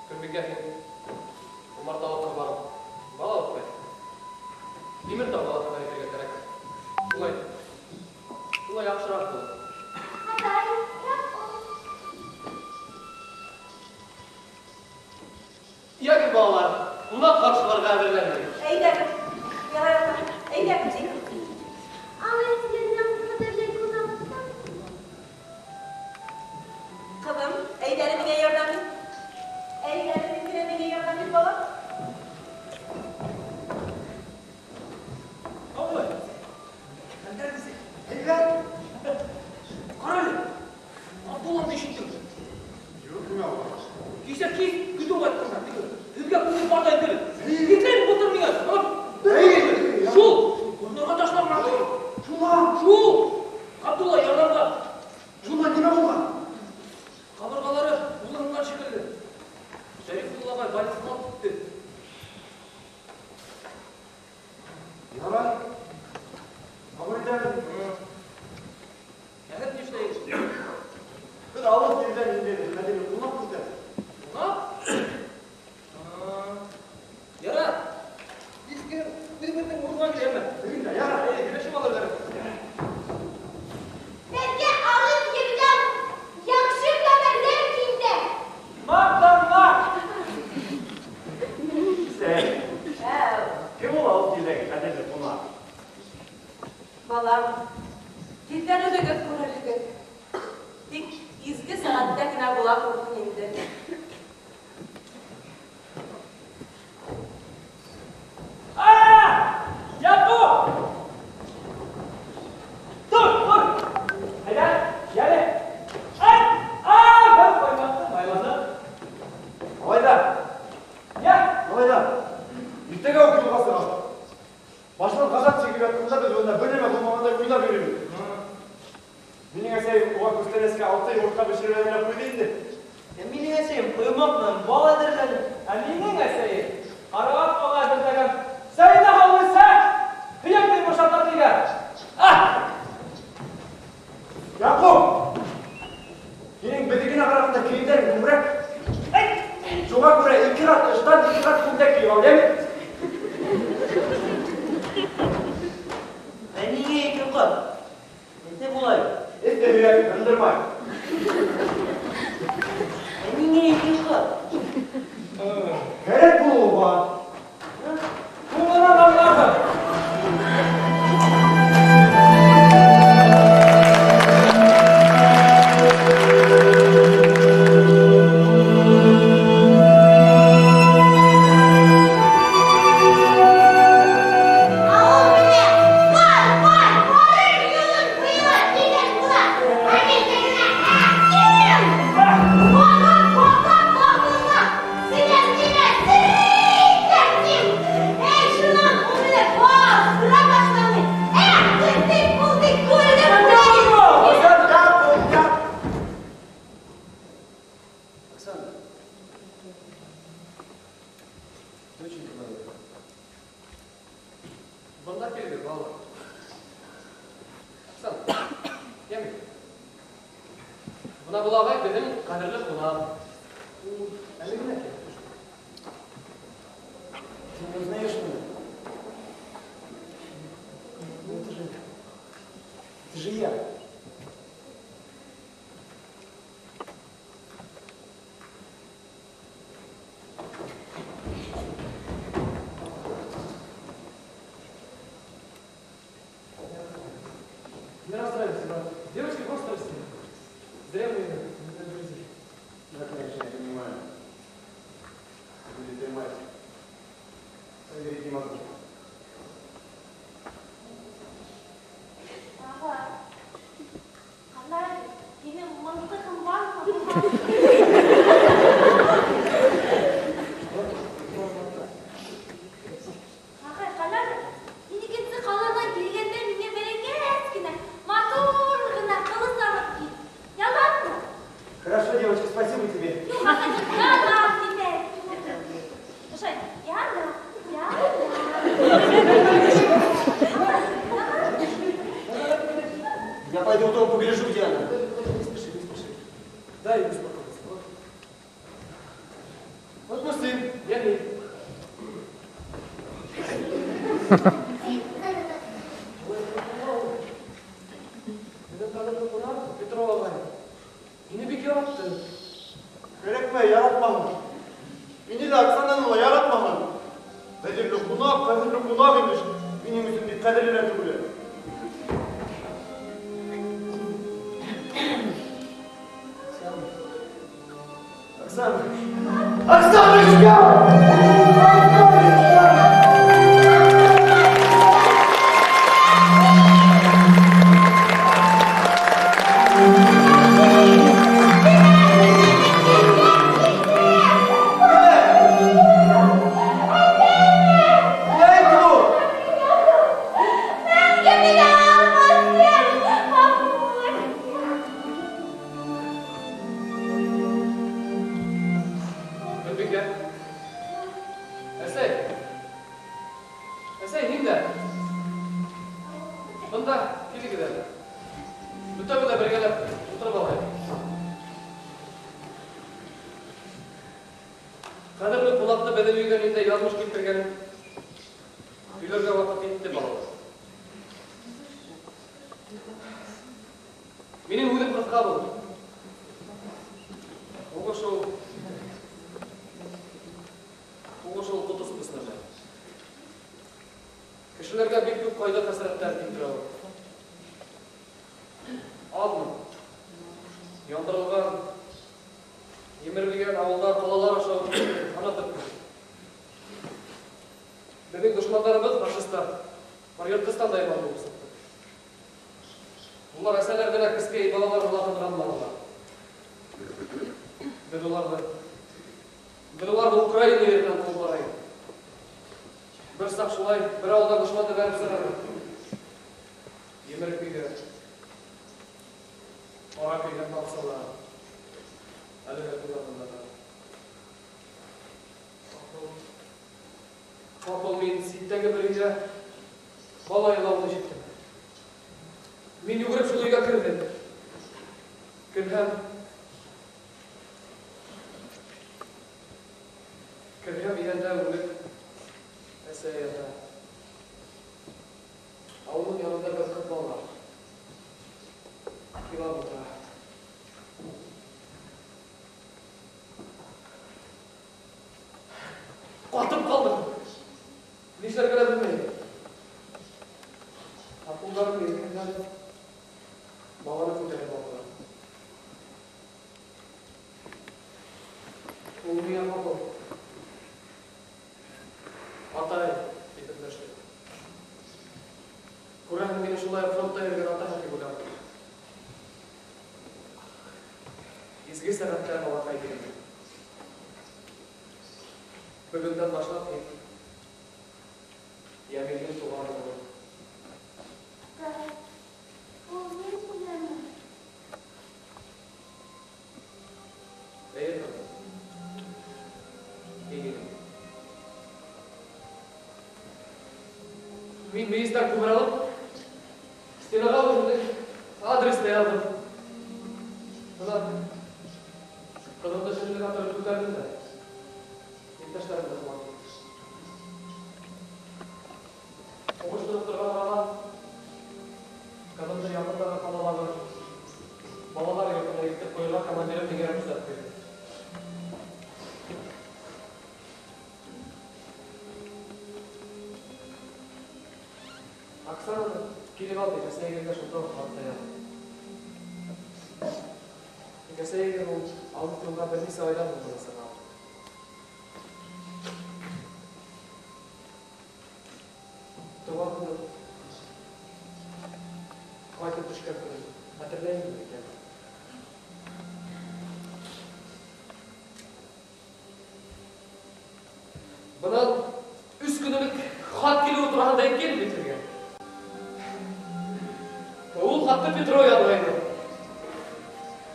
Көнбикә, һин умарталыҡҡа барып бал алып ҡайт. Тимертауға ла хәбәр итергә кәрәк. Шулай, шулай яҡшыраҡ булыр. Атай, Яҡуп. Йәгеҙ, балалар, ҡунаҡ ҡаршыларға әҙерләнегеҙ. Әйҙәгеҙ. Ярай, атай. Әйҙәгеҙ, тик. Алыҫ ерҙән ҡәҙерле ҡунаҡтар. Ҡыҙым, әйҙә әле миңә ярҙам ит. Әйҙә әле миңә миңә ярҙам ит, балам. Абый. Хәлдәр нисек? Һәйбәт. була күрһен инде. Яҡуп! Тор, тор! Әйҙә, йәле! Ай! Ай! Бер ҡоймаҡты майланы. Малайҙар! Йә! Малайҙар! Иртәгә үк юлға сығабыҙ. Башынан ғазап сигеп ятҡанда беҙ бында бер нәмә булмағандай уйнап йөрөйбөҙ. Минең әсәйем уға күстәнәскә 6 йомортҡа бешереп әҙерләп ҡуйҙы инде. Ә минең әсәйем ҡоймаҡ менән бал әҙерләне. Ә минең әсәйем ҡарағат балы әҙерләгән. Сәйҙә һаулы сәй! Һөйәкте бушата тигән. Яҡуп! Һинең беҙҙекенә ҡарағанда кейемдәрең күберәк. Шуға күрә 2 ҡат ыштан, 2 ҡат күлдәк кейеп ал, йәме? Ә ниңә 2 ҡат? Эте булай. Эте һөйәк һындырмай. Ә ниңә 2 ҡат? Кәрәк булыуы бар. Һуңынан аңларһың. Нәзкәй балалар була торган. Беҙ уларҙы Украина еренән ҡыуып бара инек. Бер саҡ шулай бер ауылда дошманды бәреп сығарҙыҡ. Емерек өйҙә, ҡара көйгән баҡсалар, әле лә күҙ алдында. Ҡапыл мин ситтәге бер өйҙә бала илауын ишеттем. Мин йүгереп шул өйгә керҙем. Керһәм иҙәндә үлек әсә ята. Ауылдың янында бер ҡыҙ бала илап ултыра. Ҡатып ҡалдым. Ни эшләргә лә белмәйем. Ә ҡулдарым иркенләп баланы күтәреп алдылар. Ул миңә ҡапыл: "Атай", тип өндәште. Күрәһең, мине шулай фронтта йөрөгән атаһы тип уйланы. Изге сәғәттә балаҡай тигән. Бөгөндән башлап һин Йәмилдең туғаны булыр. Ул мин үләме? Эйе, ҡыҙым. Һин инең. Мин мейестән күмер алып, стенаға үҙемдең адресты яҙҙым. Бына ҡыҙымды шөрлөгә тороп күтәрҙем дә, иптәштәремде ҡыуам. Һуғыш тынып торған арала ҡыҙымды яҡындағы ҡалалағы балалар йортона илтеп ҡуйырға командирым миңә рөхсәт бирҙе. Оксананы килеп ал тип әсәйегеҙгә шунда уҡ хат та яҙҙым. Әсәйегеҙ ул алыҫ юлға бер нисә айҙан һуң ғына сыға алды. Тыуған көнөм ҡайтып төшкән көнөм хәтерләйһеңме икән? Бынан 3 көн элек хат килеүе тураһында әйткәйнем бит һеҙгә. Ул хатты Петро яҙғайны.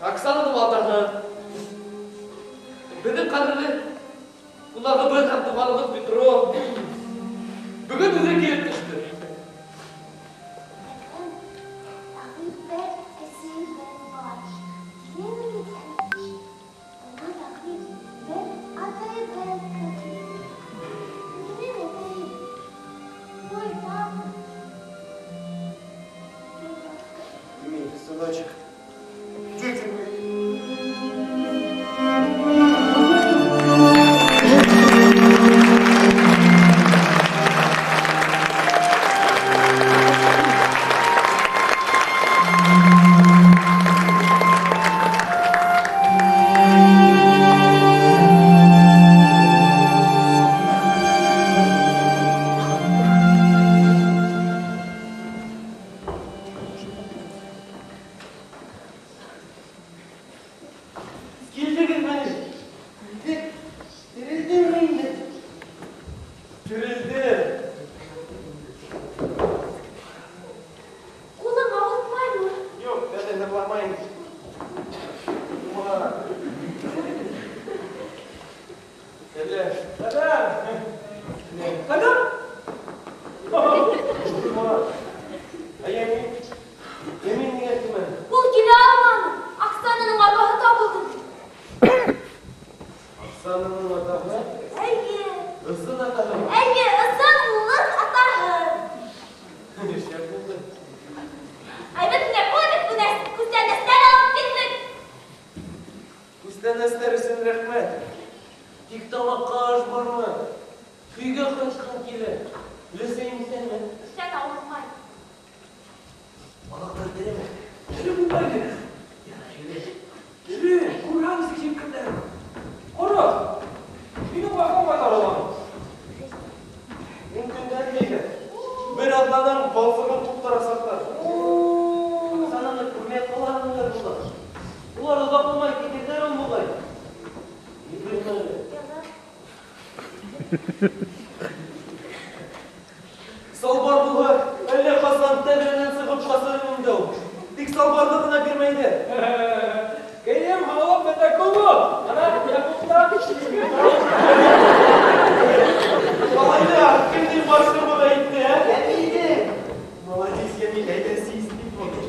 Оксананың атаһы, беҙҙең ҡәҙерле ҡунағыбыҙ һәм туғаныбыҙ Петро бөгөн үҙе килеп төштө. Атам, бер әсәйебеҙ бар. Киләме микән? Бына тағы бер атайыбыҙ бар. Минең атайым. Мой папа. Милый сыночек, дети мои. Килдегеҙме? Килдек. Терелдеңме инде? Терелдем. Ҡулың ауыртмаймы? Юҡ, дәдәй ныҡламайым. Әле, ҡәҙәм! Ҡәҙәм! Ә Йәмил? Йәмил ниңә килмәне? Ул килә алманы. Оксананың атаһы табылды. Оксананың атаһы? Эйе. Ысын атаһымы? Эйе, ысын улыҫ атаһы. Шәп булды. Әйбәт кенә күрҙек, күстәнәстәр алып килдек. Күстәнәстәр өсөн рәхмәт. Тик тамаҡҡа аш бармы? Өйгә ҡайтҡым килә. Өләсәйем иҫәнме? Иҫән, ауыртмай. Балаҡтар тереме? Тере булмай. Ярай, тере, күрәбеҙ кемдәрен. Ҡара, минең ҡайҙан ҡайтарылған? Мин көндән әйбәт. Бер аҙнадан балсығын ҡуптарасаҡтар. Оксананы күрмәй ҡалармын. Салбар булһа, әллә ҡасан тәҙрәнән сығып ҡасыр инде ул. Тик салбарҙы ғына бирмәйҙәр. Кейем һалып бөтә күп ул. Ана, Яҡупта. Малайлар, кемдең башы быға итте, ә? Йәмилдең. Молодец, Йәмил, әйҙә сис, бик матур.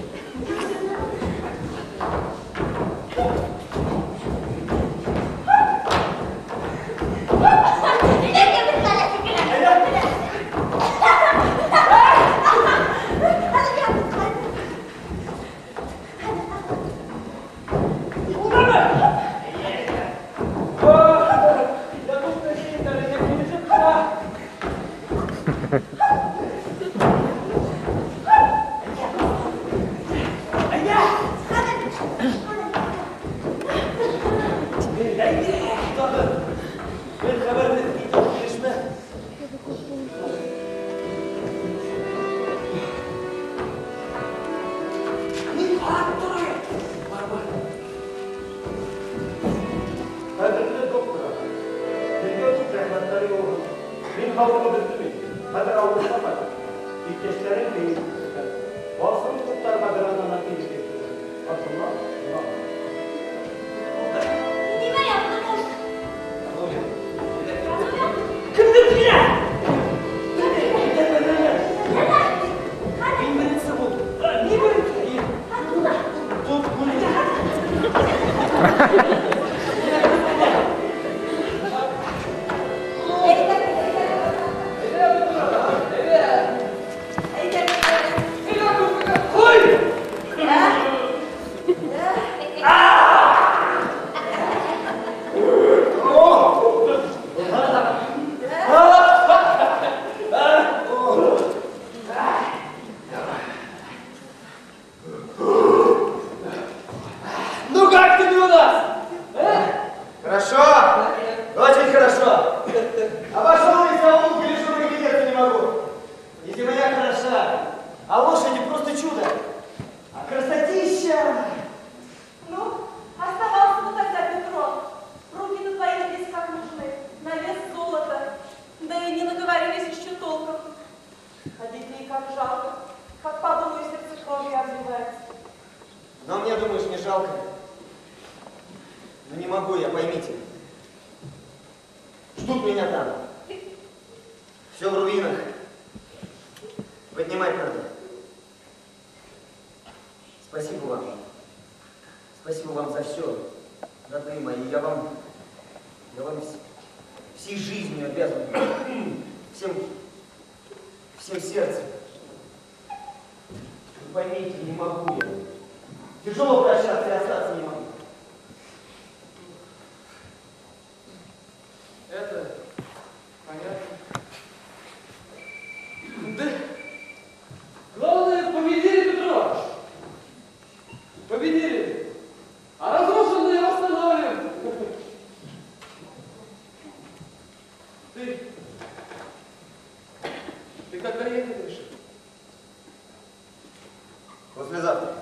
Послезавтра.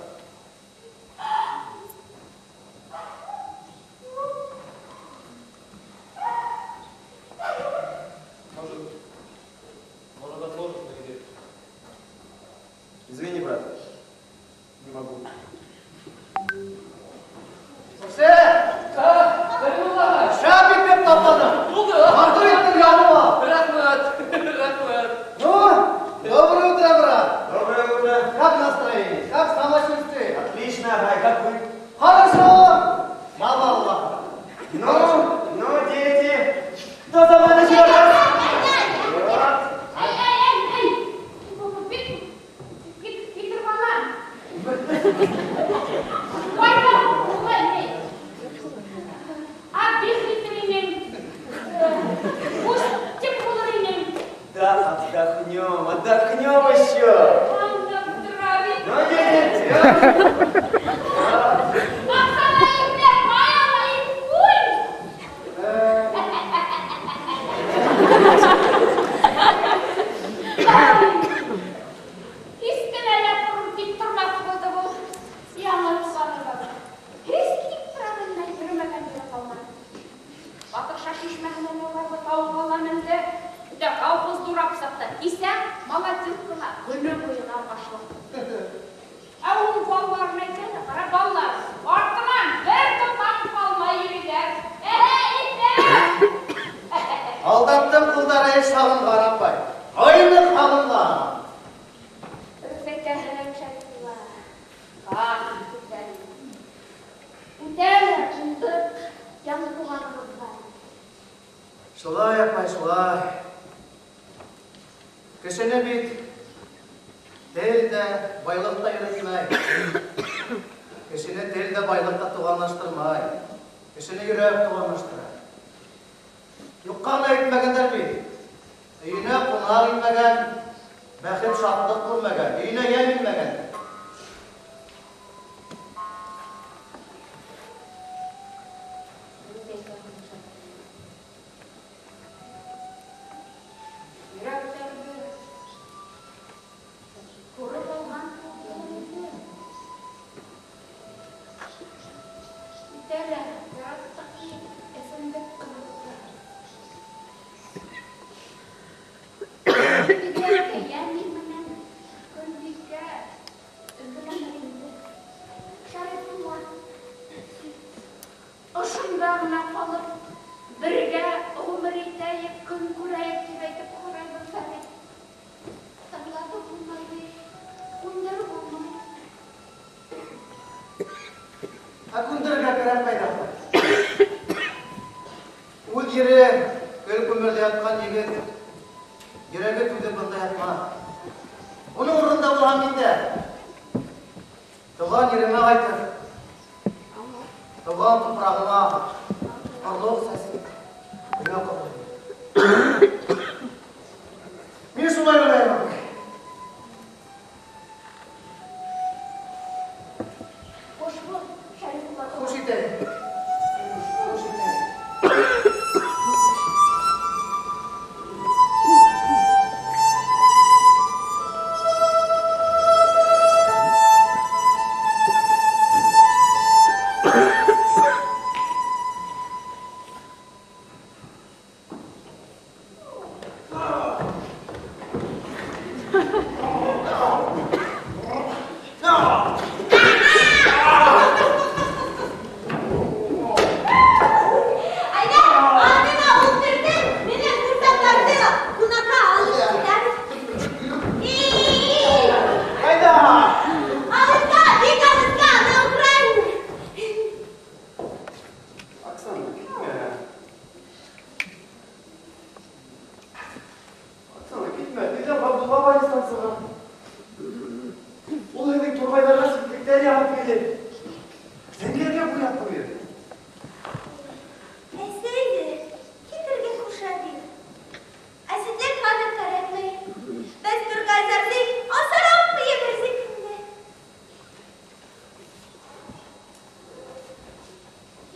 Кисәң молотилкала көнө буйына башлыҡ. Ә уның балаларын әйтәләр, ҡара балалар. Артынан бер тотам ҡалмай йөрөйҙәр. Һалдаттың ҡулдары эш һалынған, апай. Ҡайны һалынған. Дөрөҫ әйтәһең, Шәрифулла. Ах, күптән. Үтә лә уңдыҡ яңы туғаныбыҙға. Шулай, апай, шулай. Кешене бит тел дә, байлыҡ та йөрөтмәй. Кешене тел дә, байлыҡ та туғанлаштырмай. Кешене йөрәк туғанлаштыра. Юҡҡа ғына әйтмәгәндәр бит. Өйөнә ҡунаҡ инмәгән, бәхет шатлыҡ күрмәгән, өйөнә йәм инмәгән. Йөрәктәрҙе күреп алған инде. Үтә лә яраттыҡ эсендек ҡыҙыҡты. Бигерәк тә Йәми менән Көнбикә өлгөләнер инде. Шәрифулла, ошонда ғына ҡалып, бергә ғүмер итәйек, көн күрәйек тип әйтеп ҡарайбыҙ ҙа бит. Тыңлатып булмай бит, күндереп булмай. Ә күндерергә кәрәкмәй ҙә, апай. Үҙ ере көл күмерҙә ятҡан егет, йөрәге түҙеп бында ятмаҫ. Уның урынында булһам мин дә тыуған еремә ҡайтып, тыуған тупрағыма орлоҡ сәсеп, донъя ҡорор инем. Мин шулай уйлайым, апай. Хуш бул, Шәрифулла. Хуш итәйек. Хуш итәйек. Әйҙә, атыңа ултырҙың, минең ҡурсаҡтарҙы ла ҡунаҡҡа алып китәбеҙ. И-и-и! Ҡайҙа? Алыҫҡа, бик алыҫҡа, на Украину. Оксана, китмә. Оксана, китмә. Тиҙҙән Ғабдулла больницанан сыға. Ул һеҙҙең турғайҙарға ситлектәр яһап килер. Зәңгәргә буяп ҡуйыр. Әсәй ҙә китергә ҡуша ти. Ә ситлек хәҙер кәрәкмәй. Беҙ турғайҙарҙы аҫырап ебәрҙек инде.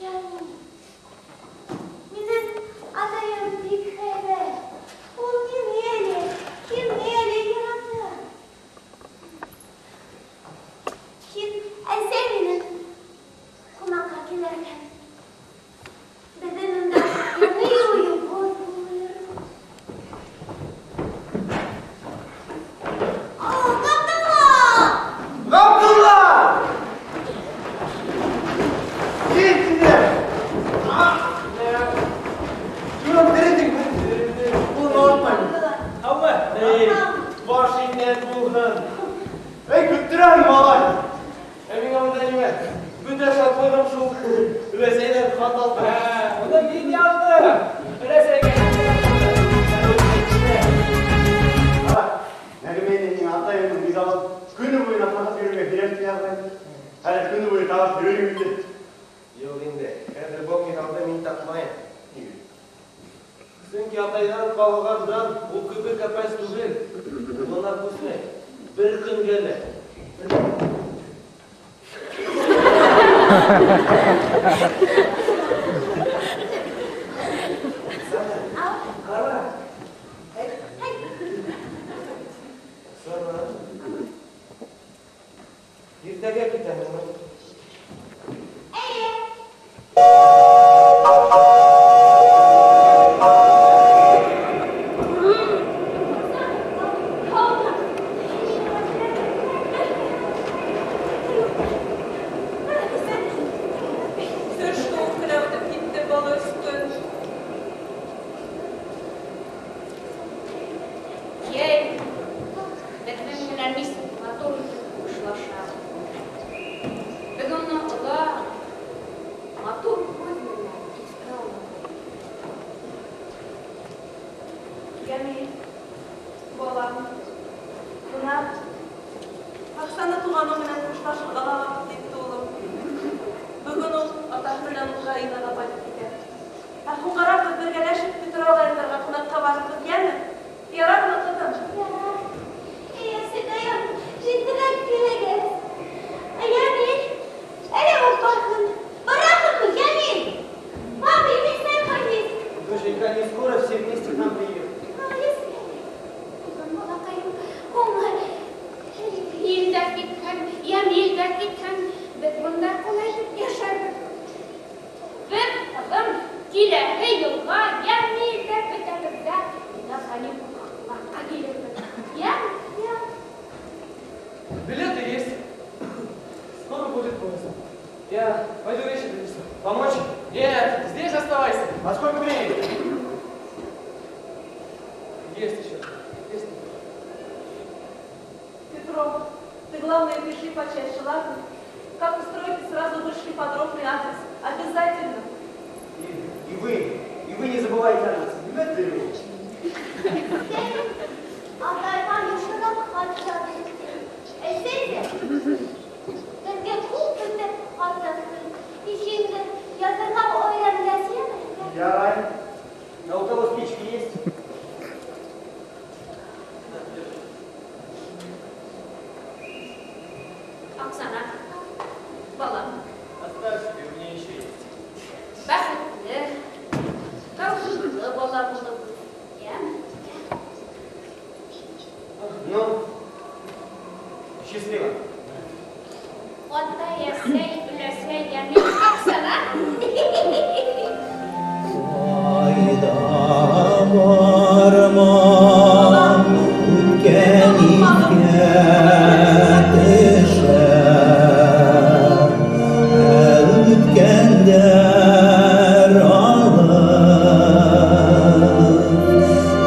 Йәни, минең атайым бик һәйбәт. Ул мине лә, һине лә ярата. Һин әсәй минең ҡунаҡҡа килергә. Беҙҙең унда яңы уйыбыҙ булыр. О, Ғабдулла! Ғабдулла! Кил тиҙҙән! Юрам, терелдеңме? Ҡулыңа ауыртмаймы? Һаумы? Эй, баш иңдән булһын. Эй, көттөрәһең, малай. Ә миңә унда нимә? Бөтә шатлығым шул Рәсәйҙән хат алдым. Уны мин яҙҙым. Рәсәйгә. Ҡара, Нәғимә инәйҙең атайымдың миҙалын көнө буйына тағып йөрөргә кәрәк тип яҙған. Әле көнө буйы тағып йөрөрөм инде. Юҡ инде, хәҙер был миҙалды мин таҡмайым. Ниңә? Сөнки атайҙан ҡалғандан ул кебек әпәс түгел. Бына күсмә, бер көнгә лә. Ау, Ҡара, һай. Оксана. Иртәгә китәһеңме? Эйе. Атаһы менән Украинаға ҡайтып китә. Ә һуңғараҡ беҙ бергәләшеп Петр ағайҙарға ҡунаҡҡа барырбыҙ, йәме? Ярармы, ҡыҙым? Ярар. Эй, әсәкәйем, җитдирәк килегеҙ. Ямил, әле үк барһын. Бараһыңмы, Ямил? Папа, имесәй ходить. Доченька, они скоро все вместе к нам приедут. Улым, балаҡайым, һуңы. Һин дә китһәң, Ямил дә китһәң, беҙ бында ҡалай итеп йәшәрбеҙ. Беҙ, ҡыҙым, киләһе йылға Ямил дә бөтәбеҙ ҙә на каникулға ҡунаҡҡа килербеҙ. Йәме? Билеты есть. Скоро будет поезд. Я пойду вещи принесу. Помочь? Нет, здесь оставайся. А сколько времени? Есть еще. Есть. Петров, ты главное пиши почаще, ладно? Как устроите, сразу вышли подробный адрес. Обязательно. И вы не забывайте о нас. Дмитрий. Атайҙан йышыраҡ хат яҙып. Әсәй ҙә беҙгә күп итеп хат яҙҙы. Инде яҙырға өйрәнгәс, йәме? Ярай. А у кого спички есть? Оксана, балам, Оставь себе, у меня еще есть. бәхетле, тәүфиҡле бала булып үҫ, йәме? Ну, счастливо. Атай, әсәй, өләсәй, Ямил, Оксана. Айда барма, үткән иҫкә төшә. Үткәндәр алып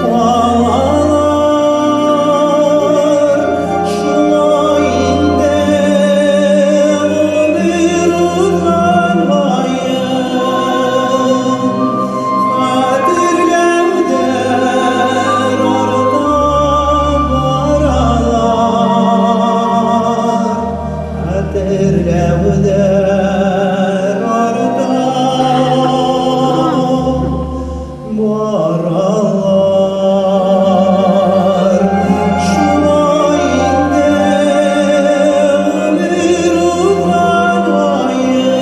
ҡалалар, шулай инде ғүмер уҙған һайын хәтерләүҙәр арта баралар, хәтерләүҙәр арта баралар. Шулай инде ғүмер уҙған һайын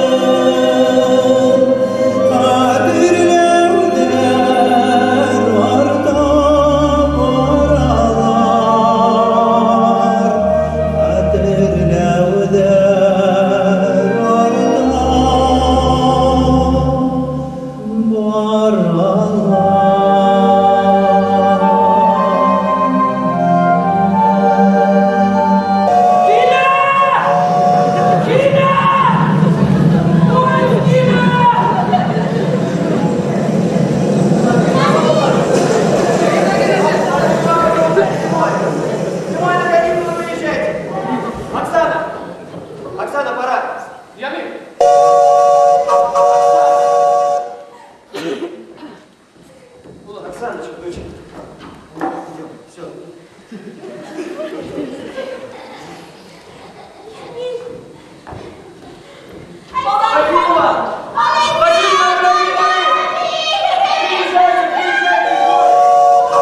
хәтерләүҙәр арта баралар, хәтерләүҙәр арта баралар. Килә! Килә! Ой, килә! Зимой на каникулы выезжайте. Оксана! Оксана, пора. Ямил! Оксаночка, доченька. Идем, все. Спасибо! Спасибо, дорогие мои! Приезжайте, приезжайте!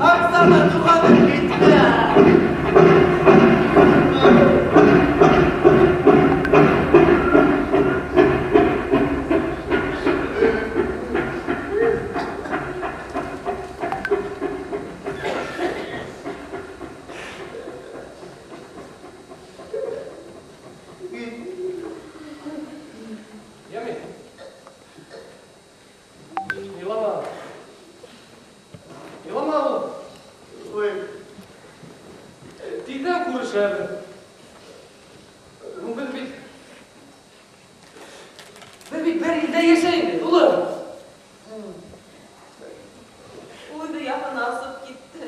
Оксана, туғаным китте! Ямил. Илама. Илама, улым. Ой, Тиҙҙән күрешәбеҙ. Беҙ бит бер илдә йәшәйбеҙ, улым. Үҙе яғына асып китте.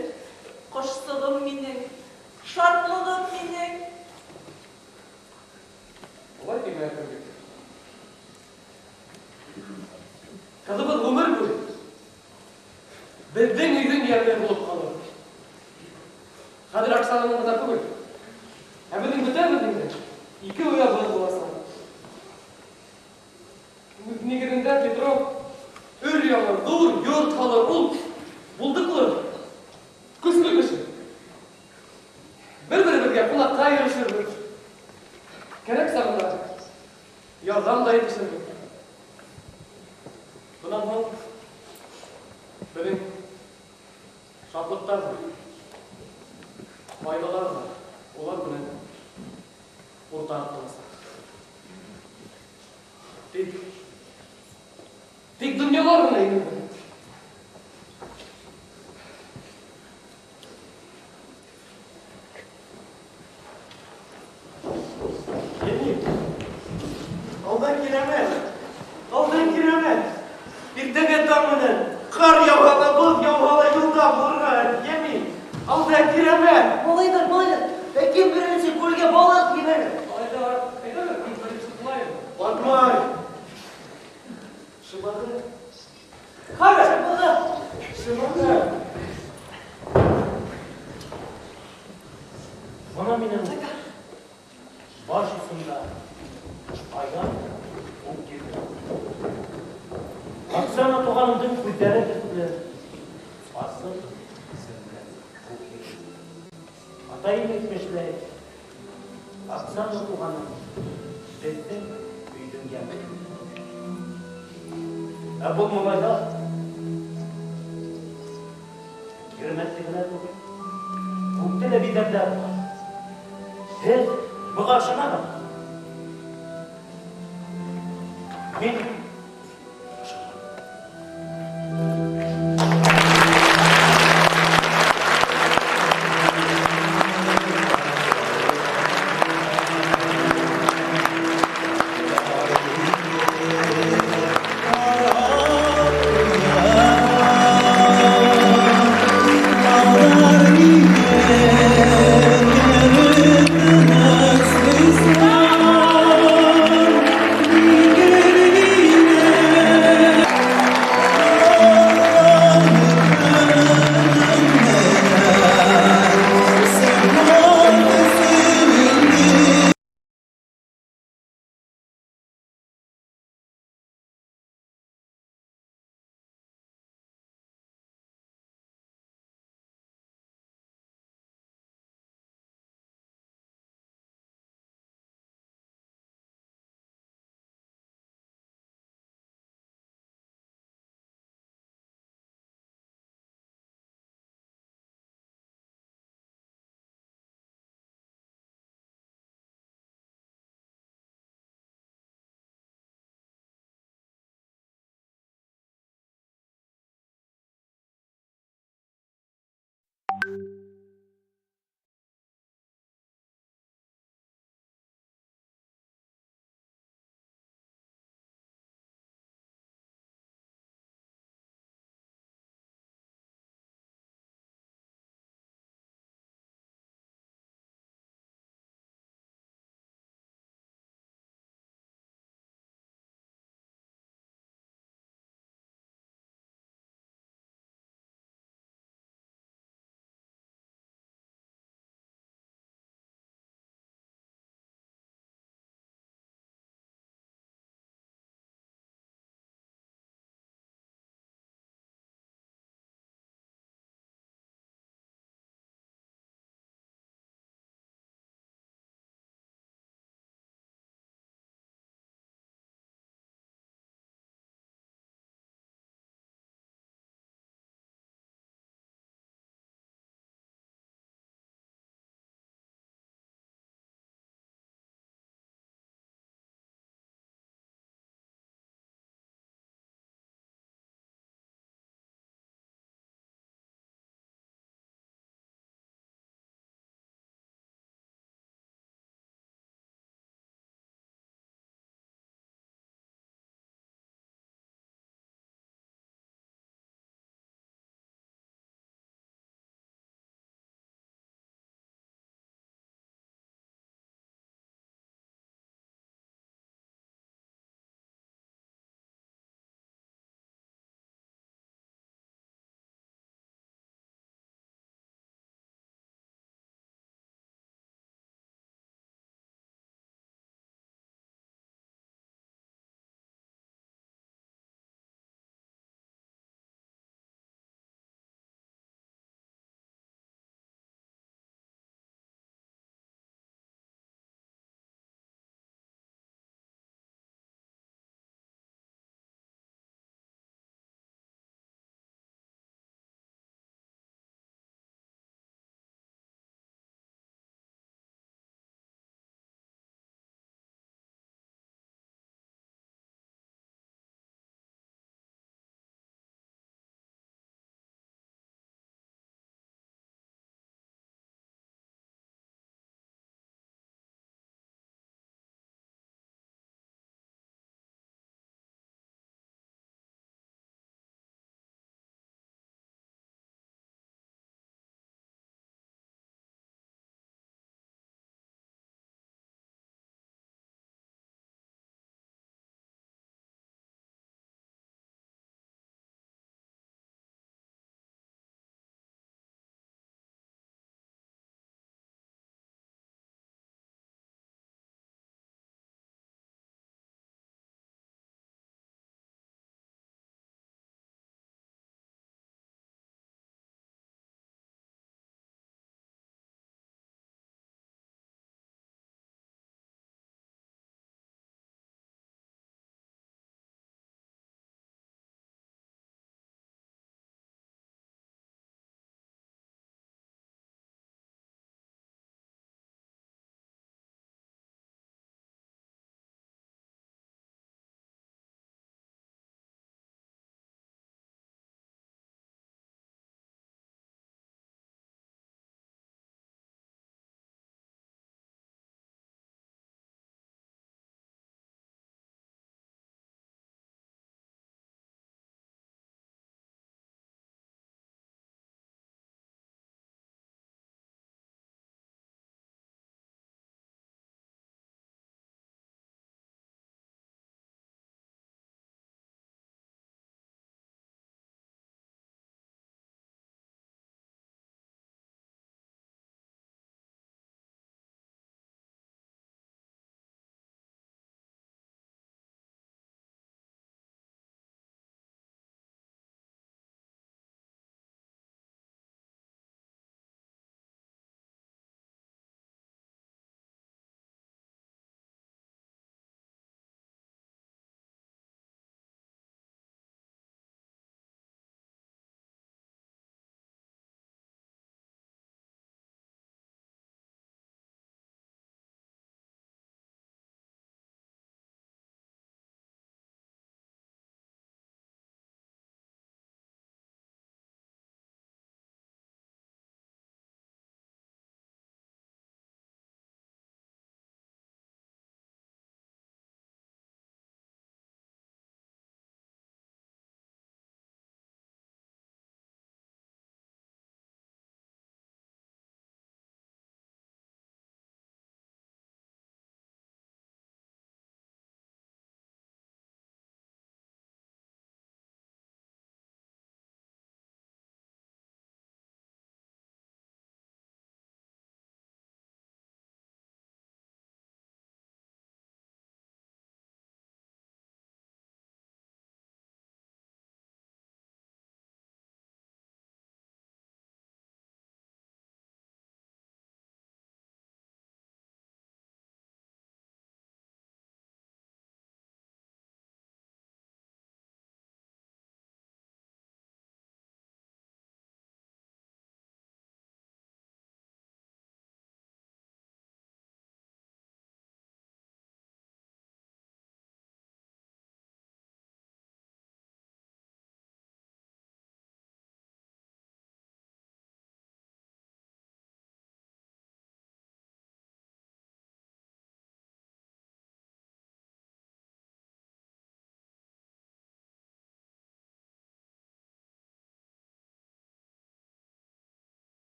Ҡошсоғом минең, шатлығым минең. Улай тимә, бит. Ҡыҙыбыҙ ғүмер буйы беҙҙең өйҙөң йәме булып ҡалыр. Хәҙер Оксананың ғына түгел, ә беҙҙең бөтәбеҙҙең дә ике оябыҙ буласаҡ. Үҙ нигеҙендә Петров өр-яңы ҙур йорт һалыр, ул булдыҡлы, көслө кеше. Бер-беребеҙгә ҡунаҡҡа йөрөшөрбөҙ. Кәрәк сағында ярҙам да итешербеҙ. Бынан һуң беҙҙең шатлыҡтар ҙа, ҡайғылар ҙа улар менән уртаҡ буласаҡ. Тик донъялар ғына инде. Алдан киләмәҫ, алдан киләмәҫ. Иртәгә таң менән ҡар яуһа ла, боҙ яуһа ла юлда булырға, йәми. Алдан киләмәҫ. Малайҙар, малайҙар, ә кем беренсе күлгә балыҡ ебәрер? Малайҙар, әйҙәгеҙ, мин беренсе ҡылайым. Батмай. Шыбағы. Ҡара! Шыбағы. Шыбағы. Бына минең баш осонда аян ул килде. Оксана туғанымдың күҙҙәре төҫлө асыҡ исемле күк йөҙлө. Атайым әйтмешләй, Оксана туғаным беҙҙең өйҙөң йәме. Ә был малайҙар Кирәмәтте генә түгел, күкте лә биҙәрләр. Һеҙ быға ышанаһығыҙ? Мин